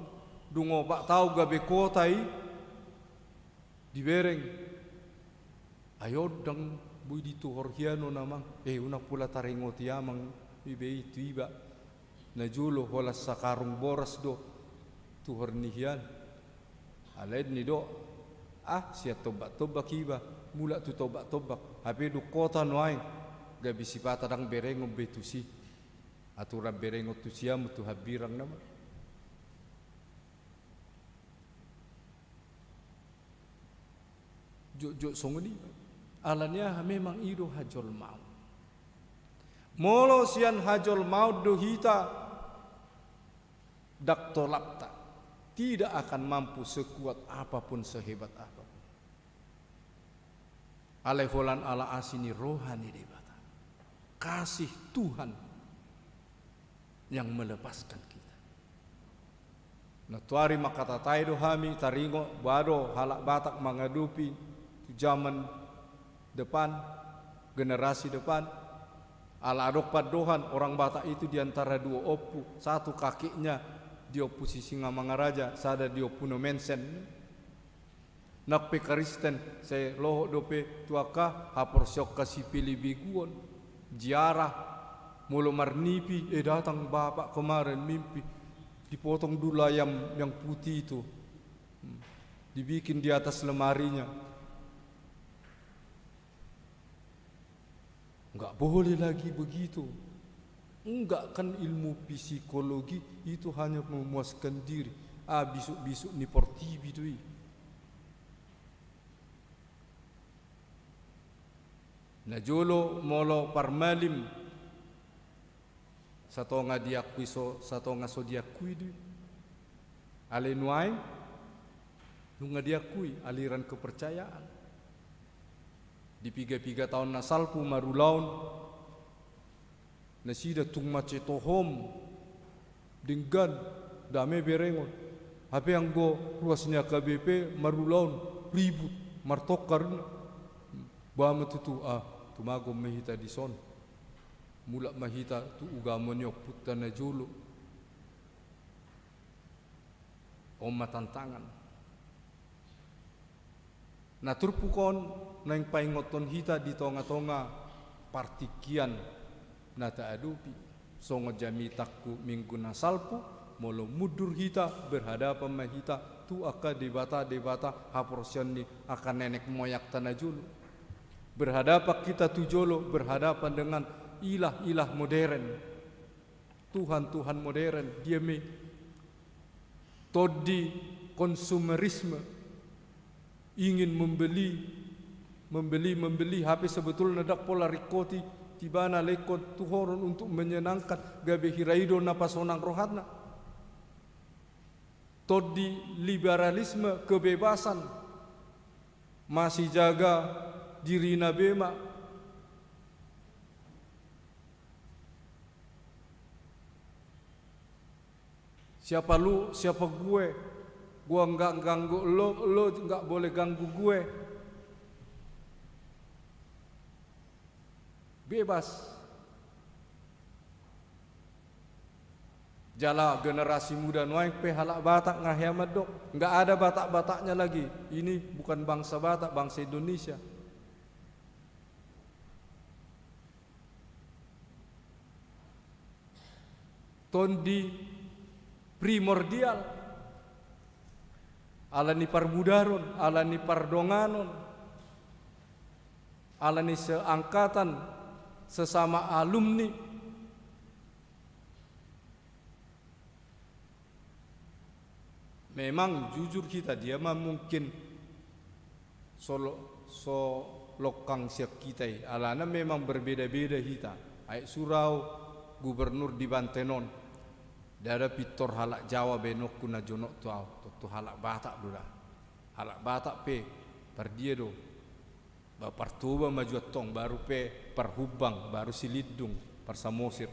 Dung opat taon gabe kota i, dibereng. Ai on ndang boi dituhor hian on amang. Eh, unang pola taringoti amang, iba i tu iba. Najolo holan sakarung boras do tuhor ni hian. Alai nidok, ah, sian tombak-tombak iba, mulak tu tombak-tombak. Hape dung kota nuaeng, gabe sipata ndang berengon be tusi. Aturan berengon tusi hamu tu hambirang nama. Jotjot songon i. Alani aha? Memang i do hajolmaon. Molo sian hajolmaon do hita, ndang tolapta, tidak akan mampu sekuat apapun, sehebat apapun. Alai holan ala asi ni roha ni Debata. Kasih Tuhan yang melepaskan kita. Nantoari mangkatatai do hami, taringot, boha do halak Batak mangadopi tu zaman depan, generasi depan. Ala adong pandohan, orang Batak itu di antara dua ompu, satu kakeknya di Ompu Sisingamangaraja, sada di Ompu Nomensen. Nang pe Kristen, sai lohot dope tu angka haporseaon hasipelebegu on, ziarah, molo marnipi, eh, datang bapak kemarin mimpi, dipotong dulu ayam yang putih itu. Hmm. Dibikin di atas lemarinya. Nggak boleh lagi begitu. Enggak, kan ilmu psikologi itu hanya memuaskan diri. Ah, bisuk-bisuk ni portibi do i. Najolo molo parmalim, satonga diakui so, satonga so diakui do i. Alai nuaeng, nunga diakui aliran kepercayaan. Di piga-piga taon na salpu marulaon, nasida tung mansai tohom, denggan, dame berengon. Hape anggo ruas ni H K B P marulaon, ribut, martongkar. Boha ma tutu, ah, tumagon ma hita dison. Mulak ma hita tu ugamo ni ompunta najolo. On ma tantangan. Na turpuk on naeng paingothon hita di tonga-tonga partingkian na taadopi. Songon jamitangku minggu na salpu, molo mundur hita, berhadapan ma hita tu angka debata-debata haporseaon ni angka nenek moyangta najolo. Berhadapan hita tu jolo, berhadapan dengan ilah-ilah modern. Tuhan-tuhan modern, dia ma i? Tondi konsumerisme, ingin membeli, membeli, membeli, hape sebetulna ndang pola ringkot i, tibana lehon tuhoron untuk menyenangkan, gabe hira i do na pasonang rohana. Tondi liberalisme, kebebasan, masijaga dirina be ma. Siapa lu, siapa gue? Gue nggak ganggu lo, lo nggak boleh ganggu gue. Bebas. Jala generasi muda nuaeng pe halak Batak nga hea mandok, nggak ada Batak-Bataknya lagi. Ini bukan bangsa Batak, bangsa Indonesia. Tondi primordial, ala ni parmudaron, ala ni pardonganon, ala ni seangkatan, sesama alumni. Memang jujur hita, dia ma mungkin so lo-, so longkang sian hita i, alana memang berbeda-beda hita. Ai sura au gubernur di Banten on, ndada pintor halak Jawa baenonku na jonok tu au, tontu halak Batak do da. Halak Batak pe pardia do. Ba Partoba ma jo antong, baru pe Parhumbang, baru Silindung, Parsamosir.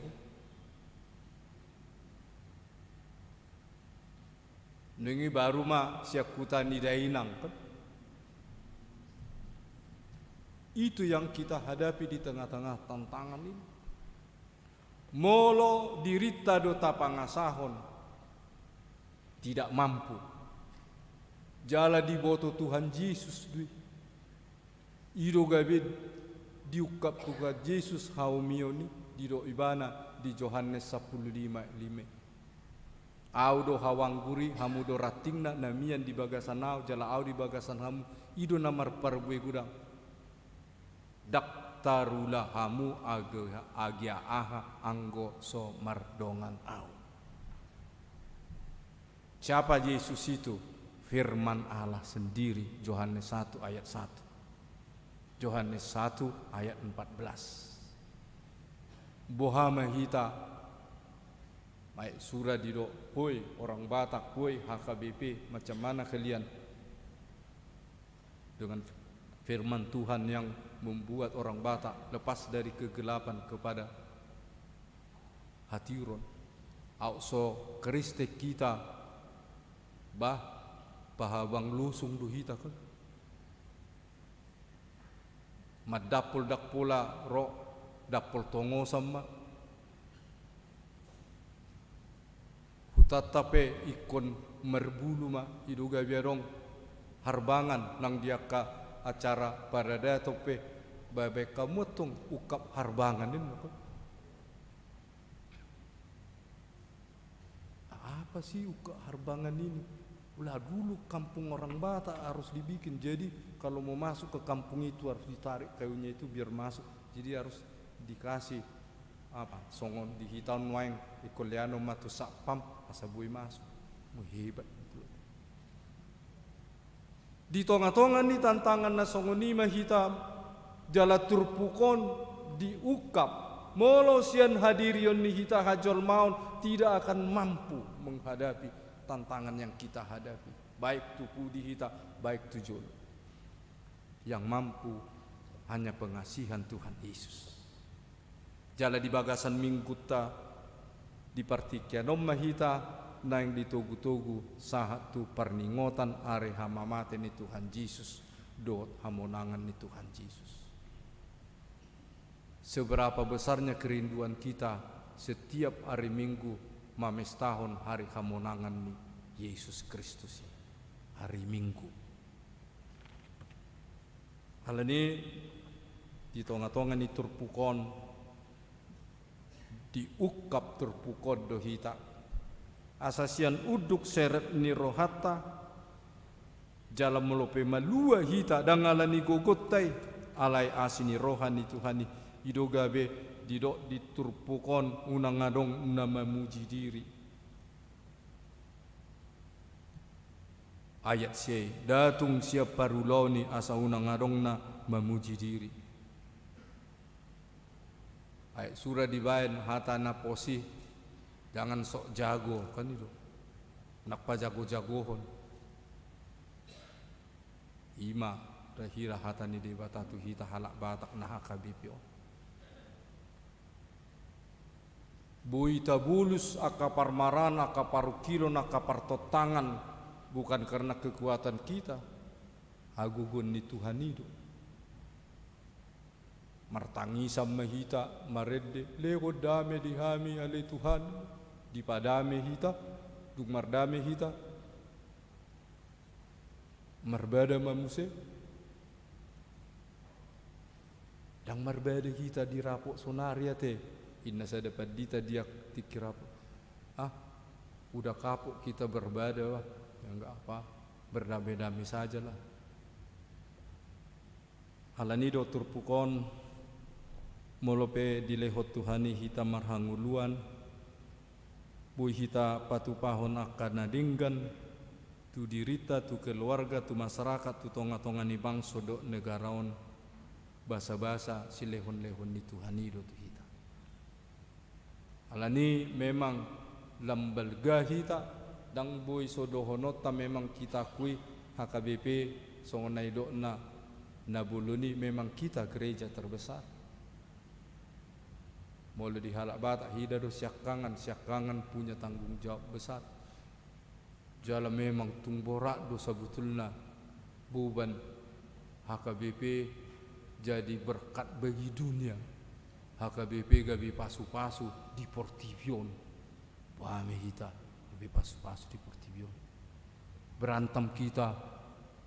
Nunga i baru ma sian huta ni dainang, kan? Itu yang kita hadapi di tengah-tengah tantangan ini. Molo dirinta do tapangasahon, tidak mampu. Jala diboto Tuhan Jesus do i. I do gabe diungkap Tuhan Jesus hahomion i, didok ibana di Johannes sampulu lima lima. Ahu do hau anggur i, hamu do rantingna, na mian di bagasan ahu, jala ahu di bagasan hamu, i do na marparbue godang. Ndang tarula hamu age-, agia aha anggo so mardongan ahu. Siapa Yesus itu? Firman Allah sendiri, Johannes satu ayat satu. Johannes satu ayat empat belas. Boha ma hita, baik sura didok, "Hoi orang Batak, hoi H K B P, macam mana kalian?" Dengan firman Tuhan yang membuat orang Batak lepas dari kegelapan kepada hatiuron. Aut so Kristen hita, bah, pahabang lusung do hita, kan? Mandampol ndang pola ro, dampol tongosan ma. Hutanta pe ingkon marbulu ma, i do gabe adong harbangan nang di angka acara paradaton pe, baen hamu antong ungkap harbangan ninna, kan? Apa sih ungkap harbangan ini? Lah, dulu kampung orang Batak harus dibikin. Jadi, kalau mau masuk ke kampung itu harus ditarik kayunya itu biar masuk. Jadi, harus dikasih, apa, songon di hita on nuaeng, ingkon leanon ma tu satpam, asa boi masuk. Wah, hebat, betul. Di tonga-tonga ni tantangan na songon i ma hita, jala turpuk on diungkap. Molo sian hadirion ni hita hajolmaon, tidak akan mampu menghadapi tantangan yang kita hadapi, baik tu pudi hita, baik tu jolo. Yang mampu hanya pengasihan Tuhan Yesus. Jala di bagasan minggunta di partingkian on ma hita naeng ditogu-togu sahat tu parningotan ari hamamate ni Tuhan Jesus dohot hamonangan ni Tuhan Jesus. Seberapa besarnya kerinduan kita setiap hari Minggu mamestahon hari hamonangan ni Yesus Kristus i, hari Minggu. Alani i, di tonga-tonga ni turpuk on, diungkap turpuk on do hita. Asa sian unduk serep ni rohanta, jala molo pe malua hita, ndang alani gogonta i, alai asi ni roha ni Tuhan i, i do gabe didok di turpuk on, unang adong na mamuji diri. Ayat sia i, ndang tung sian parulaon i asa unang adong na mamuji diri. Ai sura dibaen hata na pos i, jangan sok jago, kan i do. Ndang pajago-jagohon. I ma hira-hira hata ni Debata tu hita halak Batak na H K B P on. Boi tabolus angka parmaraan, angka parungkilon, angka partontangan, bukan karena kekuatan kita, hagogoon ni Tuhan i do. Martangisan ma hita, marende, lehon dame di hami ale Tuhan, dipadame hita, dung mardame hita, marbada ma muse. Ndang marbada hita di rapot sonari ate, inna sada pandita di tingki rapot. Ah, udah kapok kita berbada, wah. Ya, nggak apa, berdamai-damai sajalah. Alani i do turpuk on, molo pe dilehon Tuhan i hita marhangoluan, boi hita patupahon angka na denggan tu dirinta, tu keluarga, tu masyarakat, tu tonga-tonga ni bangso dohot negara on, basa-basa silehon-lehon ni Tuhan i do tu hita. Alani i memang lam balga hita, ndang boi so dohononta memang kita akui H K B P songon na nidokna na bolon i memang kita gereja terbesar. Molo di halak Batak, hita do siangkangan, siangkangan punya tanggung jawab besar. Jala memang tung borat do sabutulna boban H K B P jadi berkat bagi dunia. H K B P gabe pasu-pasu di portibi on. Boha ma hita gabe pasu-pasu di portibi on? Berantem hita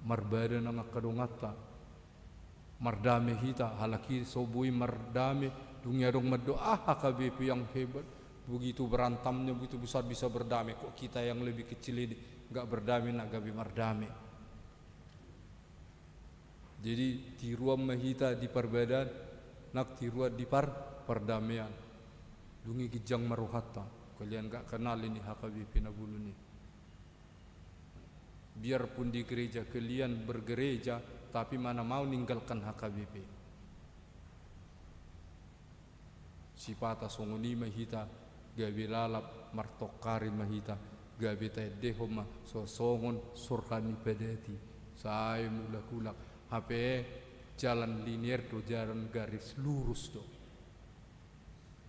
marbada nang angka donganta. Mardame hita, halak i so boi mardame, dung i adong mandok, ah, H K B P yang hebat, begitu berantemnya begitu besar bisa berdamai, kok kita yang lebih kecil ini nggak berdamai, nggak gabe mardame. Jadi tiruan ma hita di parbadaan, nang tiruan di par-, pardamean. Dung i ginjang ma rohanta, kalian nggak kenal ini H K B P na bolon i. Biarpun di gereja kalian bergereja, tapi mana mau ninggalkan H K B P. Sipata songon i ma hita, gabe lalap martongkari ma hita, gabe taendehon ma so songon sorha ni padati, sai mulak-ulak, hape jalan linier do, jalan garis lurus do.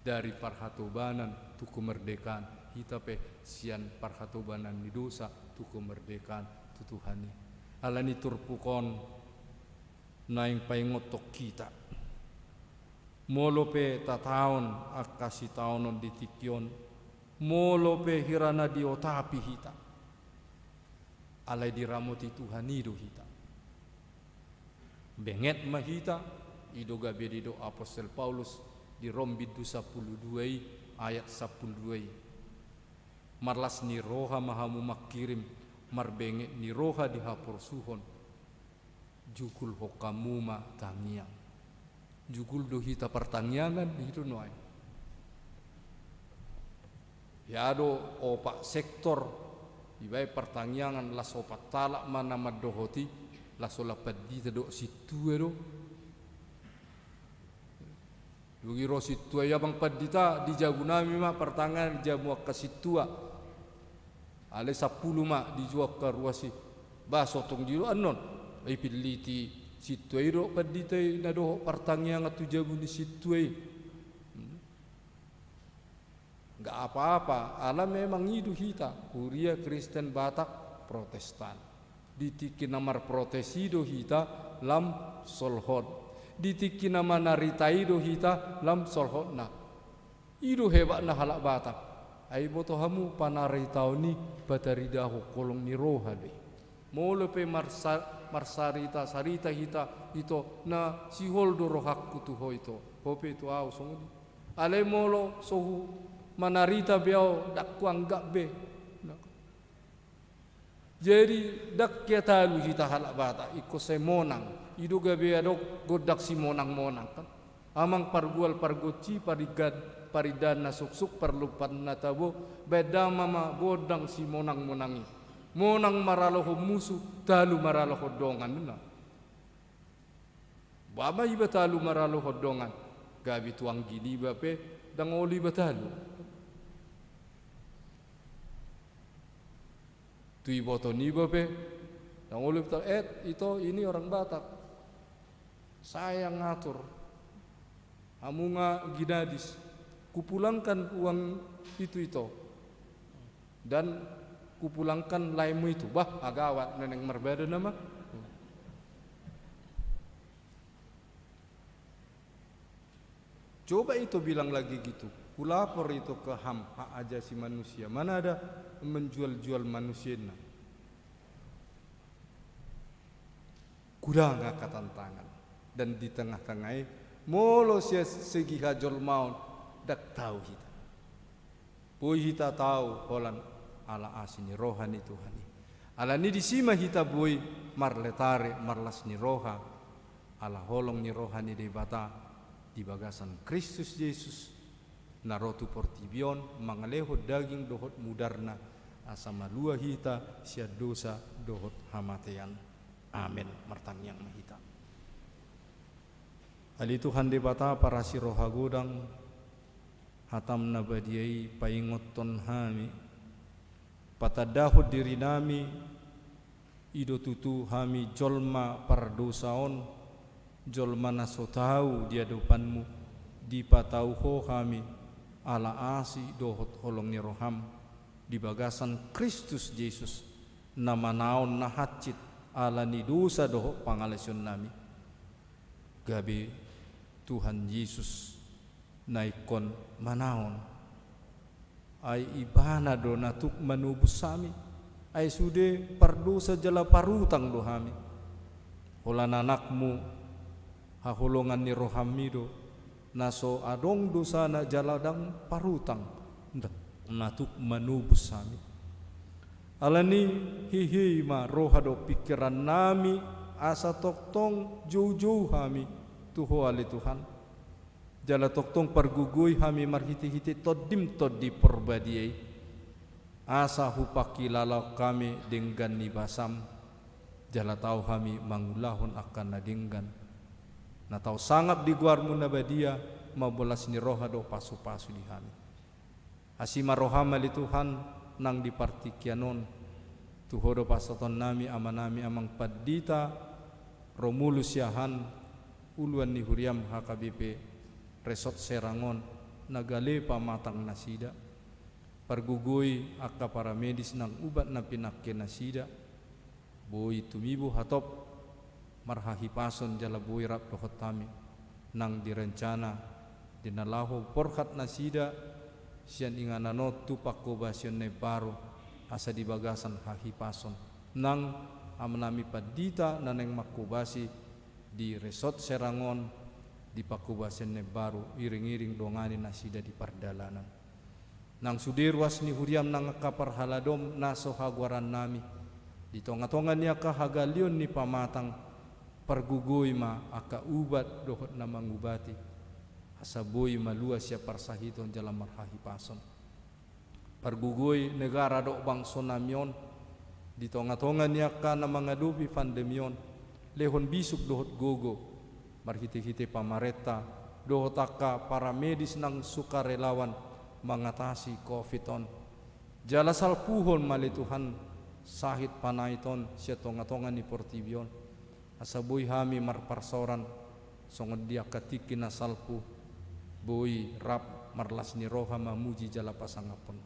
Dari parhatobanan tu kemerdekaan, hita pe sian parhatobanan ni dosa tu kemerdekaan tu Tuhan i. Alani turpuk on naeng paingothon hita. Molo pe tataon angka sitaonon di tingki on, molo pe hira na diotapi hita, alai diramoti Tuhan i do hita. Benget ma hita, i do gabe didok apostel Paulus di Rom bindu sampulu dua i, ayat sampulu dua i. Marlas ni roha ma hamu mangkirim, marbenget ni roha di haporsuhon, jugulhon hamu ma tangiang. Jugul do hita partangiangan, i do nuaeng. Ia do opat sektor, dibaen partangiangan, las opat halak ma na mandohoti, las opat pandita dohot sintua do. Dung i ro sintua i, amang pandita, di jabu nami ma partangiangan, di jabu angka sintua. Alai sampulu ma di jabu angka ruas i. Bah, so tung didok annon. Ai pilliti sintua i dohot pandita i na dohot partangiangan tu jabu ni sintua i. Hmm. Nggak apa-apa, ala memang i do hita, huria Kristen Batak Protestan. Di tingki na marprotes i do hita lam solhot. Di tingki na manarita i do hita lam solhotna. I do hebatna halak Batak. Ai boto hamu, panaritaon i pataridahon holong ni roha do i. Molo pe marsa-, marsarita-sarita hita, ito, na sihol do rohangku tu ho, ito. Ho pe tu ahu songon i. Alai molo so hu-, manarita be ahu, ndang huanggap be. Jadi, ndang hea talu hita halak Batak, ingkon sai monang. I do gabe adong gondang simonang-monang, kan? Amang pargual pargonsi, parigad-, parindahan na suksuk, parlompan na tabo, baen damang ma gondang simonang-monang i. Monang maralohon musu, talu maralohon dongan, ninna. Bah, ba iba talu maralohon dongan, gabe tu anggi niba pe ndang olo iba talu. Tu iboto niba pe ndang olo iba talu. Eh, ito, ini orang Batak. Saya ngatur. Hamu nga ginadis. Kupulangkan uang itu, ito. Dan kupulangkan laemu itu. Bah, agawat, naeng marbada nama. Coba ito bilang lagi gitu. Kulapor ito ke HAM, hak ajasi manusia. Mana ada menjual-jual manusia ini? Godang angka tantangan. Dan di tengah-tengah i, molo sian segi hajolmaon, ndang tau hita. Boi hita tau holan ala asi ni roha ni Tuhan i. Alani disi ma hita boi marletare, marlas ni roha, ala holong ni roha ni Debata di bagasan Kristus Jesus, na ro tu portibi on mangalehon daging dohot mudarna, asa malua hita sian dosa dohot hamatean. Amen. Martangiang ma hita. Ale Tuhan Debata parasi roha godang, hataM na badia i paingothon hami, patandahon dirinami, i do tutu hami jolma pardosa on, jolma na so tau di adopanMu, dipatau Ho hami, ala asi dohot holong ni rohaM, di bagasan Kristus Jesus, na manaon na hansit ala ni dosa dohot pangalaosionnami, gabe Tuhan Jesus na ingkon manaon. Ai Ibana do na tuk manobus hami. Ai sude pardosa jala parutang do hami. Holan Anakmu, haholongan ni rohami do, na so adong dosana jala ndang parutang, nda-, na tuk manobus hami. Alani i, hihi ma roha dohot pingkirannami, asa tongtong joujou hami tu Ho ale Tuhan. Jala tongtong pargogoi hami marhitehite TondiM Tondi Parbadia i, asa hupangkilalahon hami denggan ni basam, jala tau hami mangulahon angka na denggan, na tau sangap di goarMu na badia, mambolas ni roha dohot pasupasu di hami. Asi ma rohaM ale Tuhan, nang di partingkian on, tu Ho do pasahatonnami amanami Amang Pandita Romulus Siahaan, uluan ni huriaM H K B P Resort Serang on, na gale pamatang nasida. Pargogoi angka paramedis nang ubat na pinangke nasida. Boi tumibu hatop marhahipason jala boi rap dohot hami nang di rencana di na laho borhat nasida sian inganan on tu pangkobasion na imbaru, asa di bagasan hahipason nang amanami pandita na naeng mangkobasi di Resort Serang on di pangkobasion na imbaru, iring-iring dongani nasida di pardalanan. Nang sude ruas ni huriaM nang angka parhaladom na so hagoarannami, di tonga-tonga ni angka hagaleon ni pamatang, pargogoi ma angka ubat dohot na mangubati, asa boi malua sian parsahiton jala marhahipason. Pargogoi negara dohot bangsonami on, di tonga-tonga ni angka na mangadopi pandemi on, lehon bisuk dohot gogo, marhite-hite pamarenta, dohot angka paramedis nang sukarelawan mangatasi covid on. Jala salpuhon ma ale Tuhan, sahit panait on sian tonga-tonga ni portibi on. Asa boi hami marparsaoran, songon di angka tingki na salpu, boi rap marlas ni roha mamuji jala pasangaphon.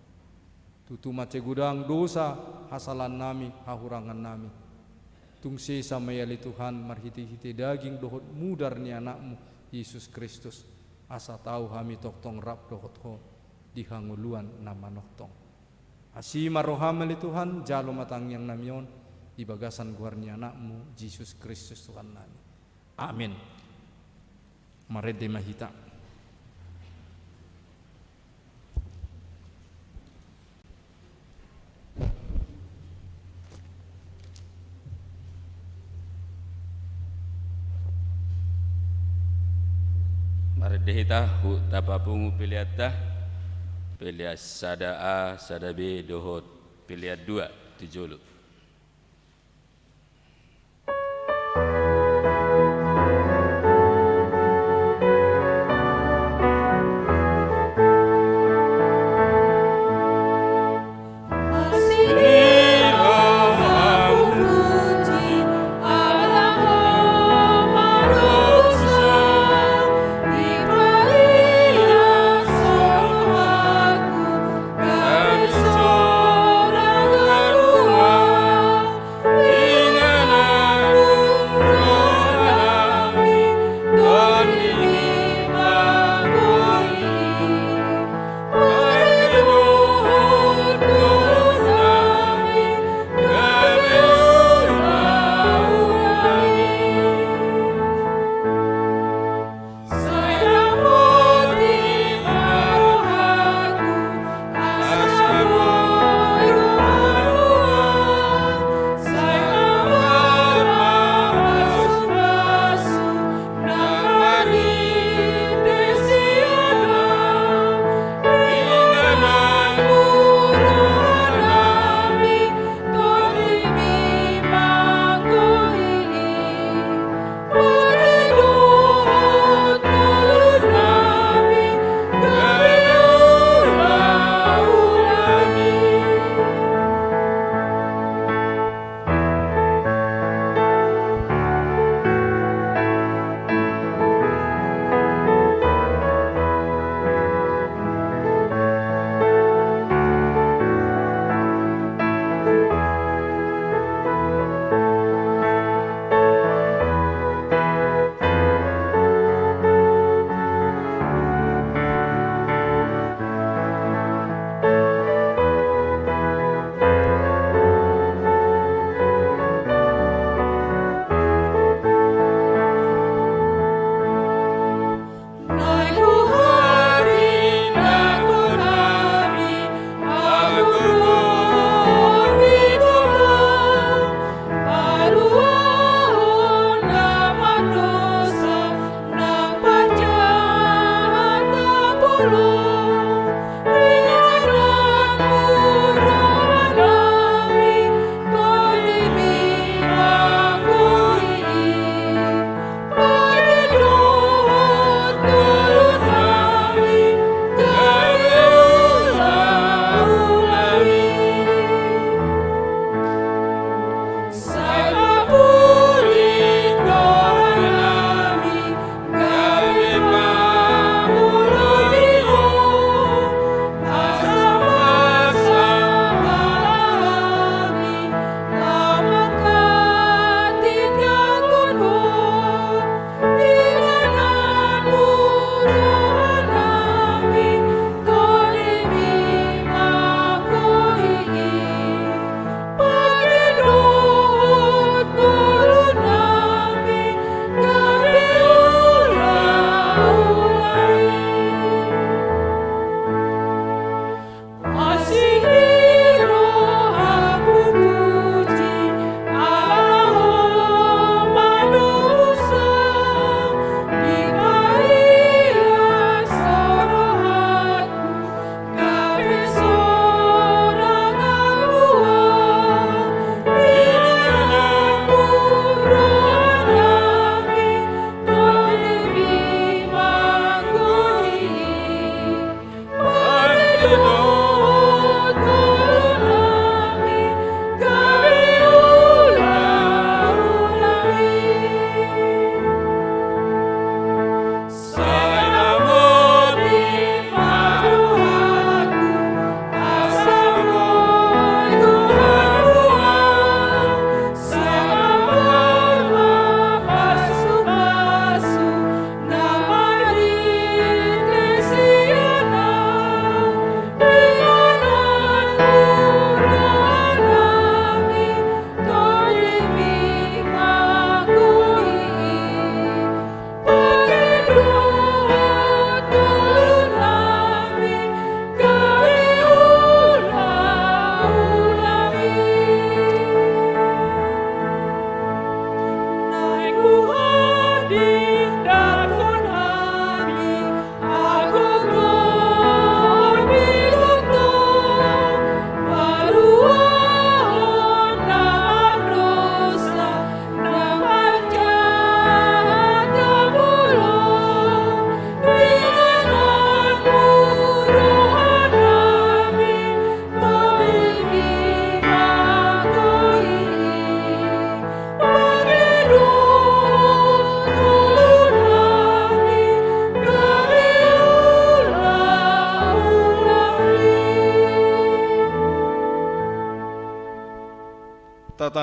Tutu mansai godang dosa hasalaannami, hahurangannami. Tung sesa ma i ale Tuhan marhite-hite daging dohot mudar ni AnakMu, Jesus Kristus, asa tau hami tongtong rap dohot Ho di hangoluan na manongtong. Asi ma rohaM ale Tuhan, jalo ma tangiangnami on di bagasan goar ni AnakMu, Jesus Kristus Tuhannami. Amin. Marende ma hita. Marende hita, huhut tapapungu peleanta, pelean sada A, sada B, dohot pelean dua, tu jolo.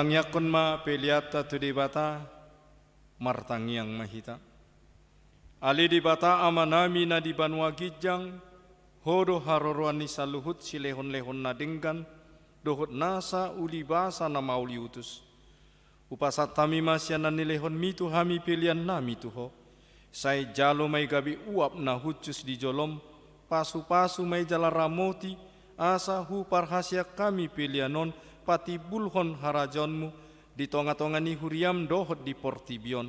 Tangiangkon ma peleanta tu Debata. Martangiang ma hita. Ale Debata Amanami na di banua ginjang, Ho do haroroan ni saluhut silehonlehon na denggan dohot nasa ulibasa na mauliutus. Hupasahat hami ma sian na nilehonMi tu hami peleannami tu Ho. Sai jalo ma i gabe uap na hushus di joloM, pasupasu ma i jala ramoti, asa huparhaseang hami pelean on patimbulhon harajaonMu di tongatonga ni huriaM dohot di portibi on.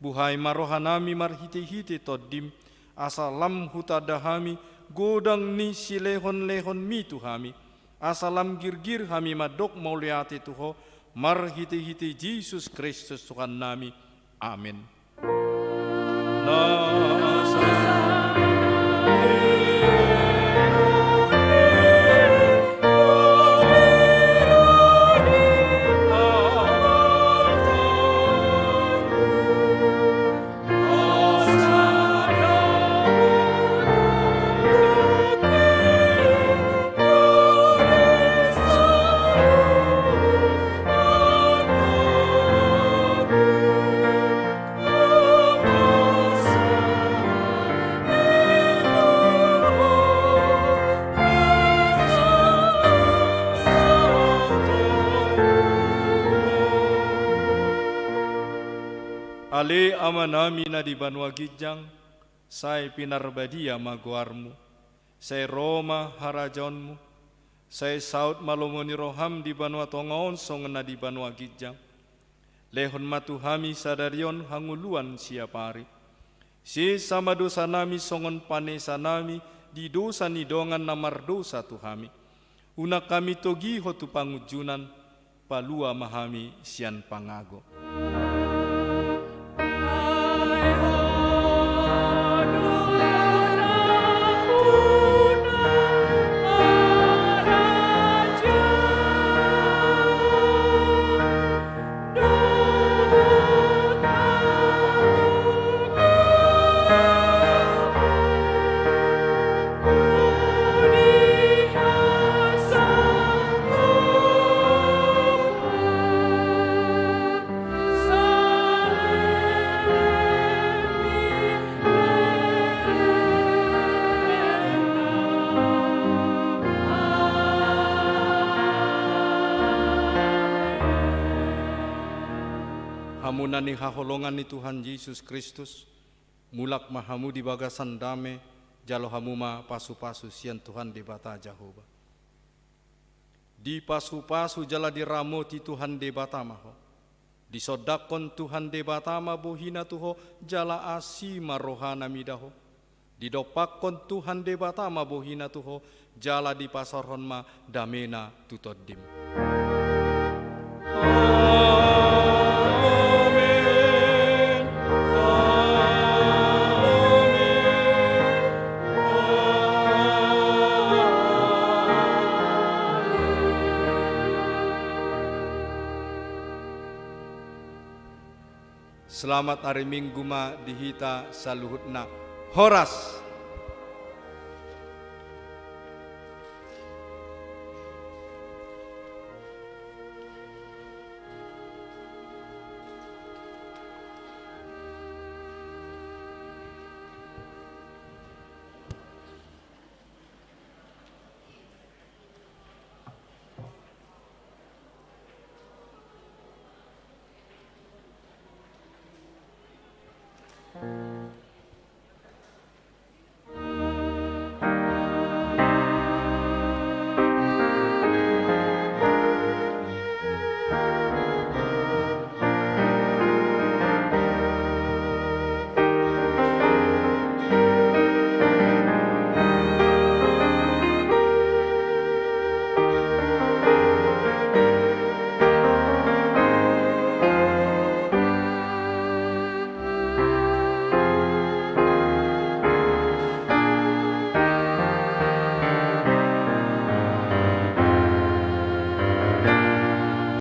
Buhai ma rohanami marhitehite TondiM, asa lam hutanda hami godang ni silehonlehonMi tu hami, asa lam girgir hami mandok mauliate tu Ho, marhitehite Jesus Kristus Tuhannami. Amen. Ale Amanami na di banua ginjang, sai pinarbadia ma goarMu. Sai ro ma harajaonMu. Sai saut ma lomo ni rohaM di banua tonga on songon na di banua ginjang. Lehon ma tu hami sadari on hangoluan siapari. Sesa ma dosanami songon panesanami di dosa ni dongan na mardosa tu hami. Unang hami togihon tu pangunjunan, palua ma hami sian pangago. Hamu na nihaholongan ni Tuhan Jesus Kristus, mulak ma hamu di bagasan dame, jalo hamu ma pasupasu sian Tuhan Debata Jahowa. Dipasupasu jala diramoti Tuhan Debata ma ho. Disondangkon Tuhan Debata ma bohiNa tu ho, jala asi ma rohaNa mida ho. Didompakkon Tuhan Debata ma bohiNa tu ho, jala dipasaorhon ma dameNa tu tondim. Amen. Amen. Amen. Selamat ari Minggu ma di hita saluhutna. Horas.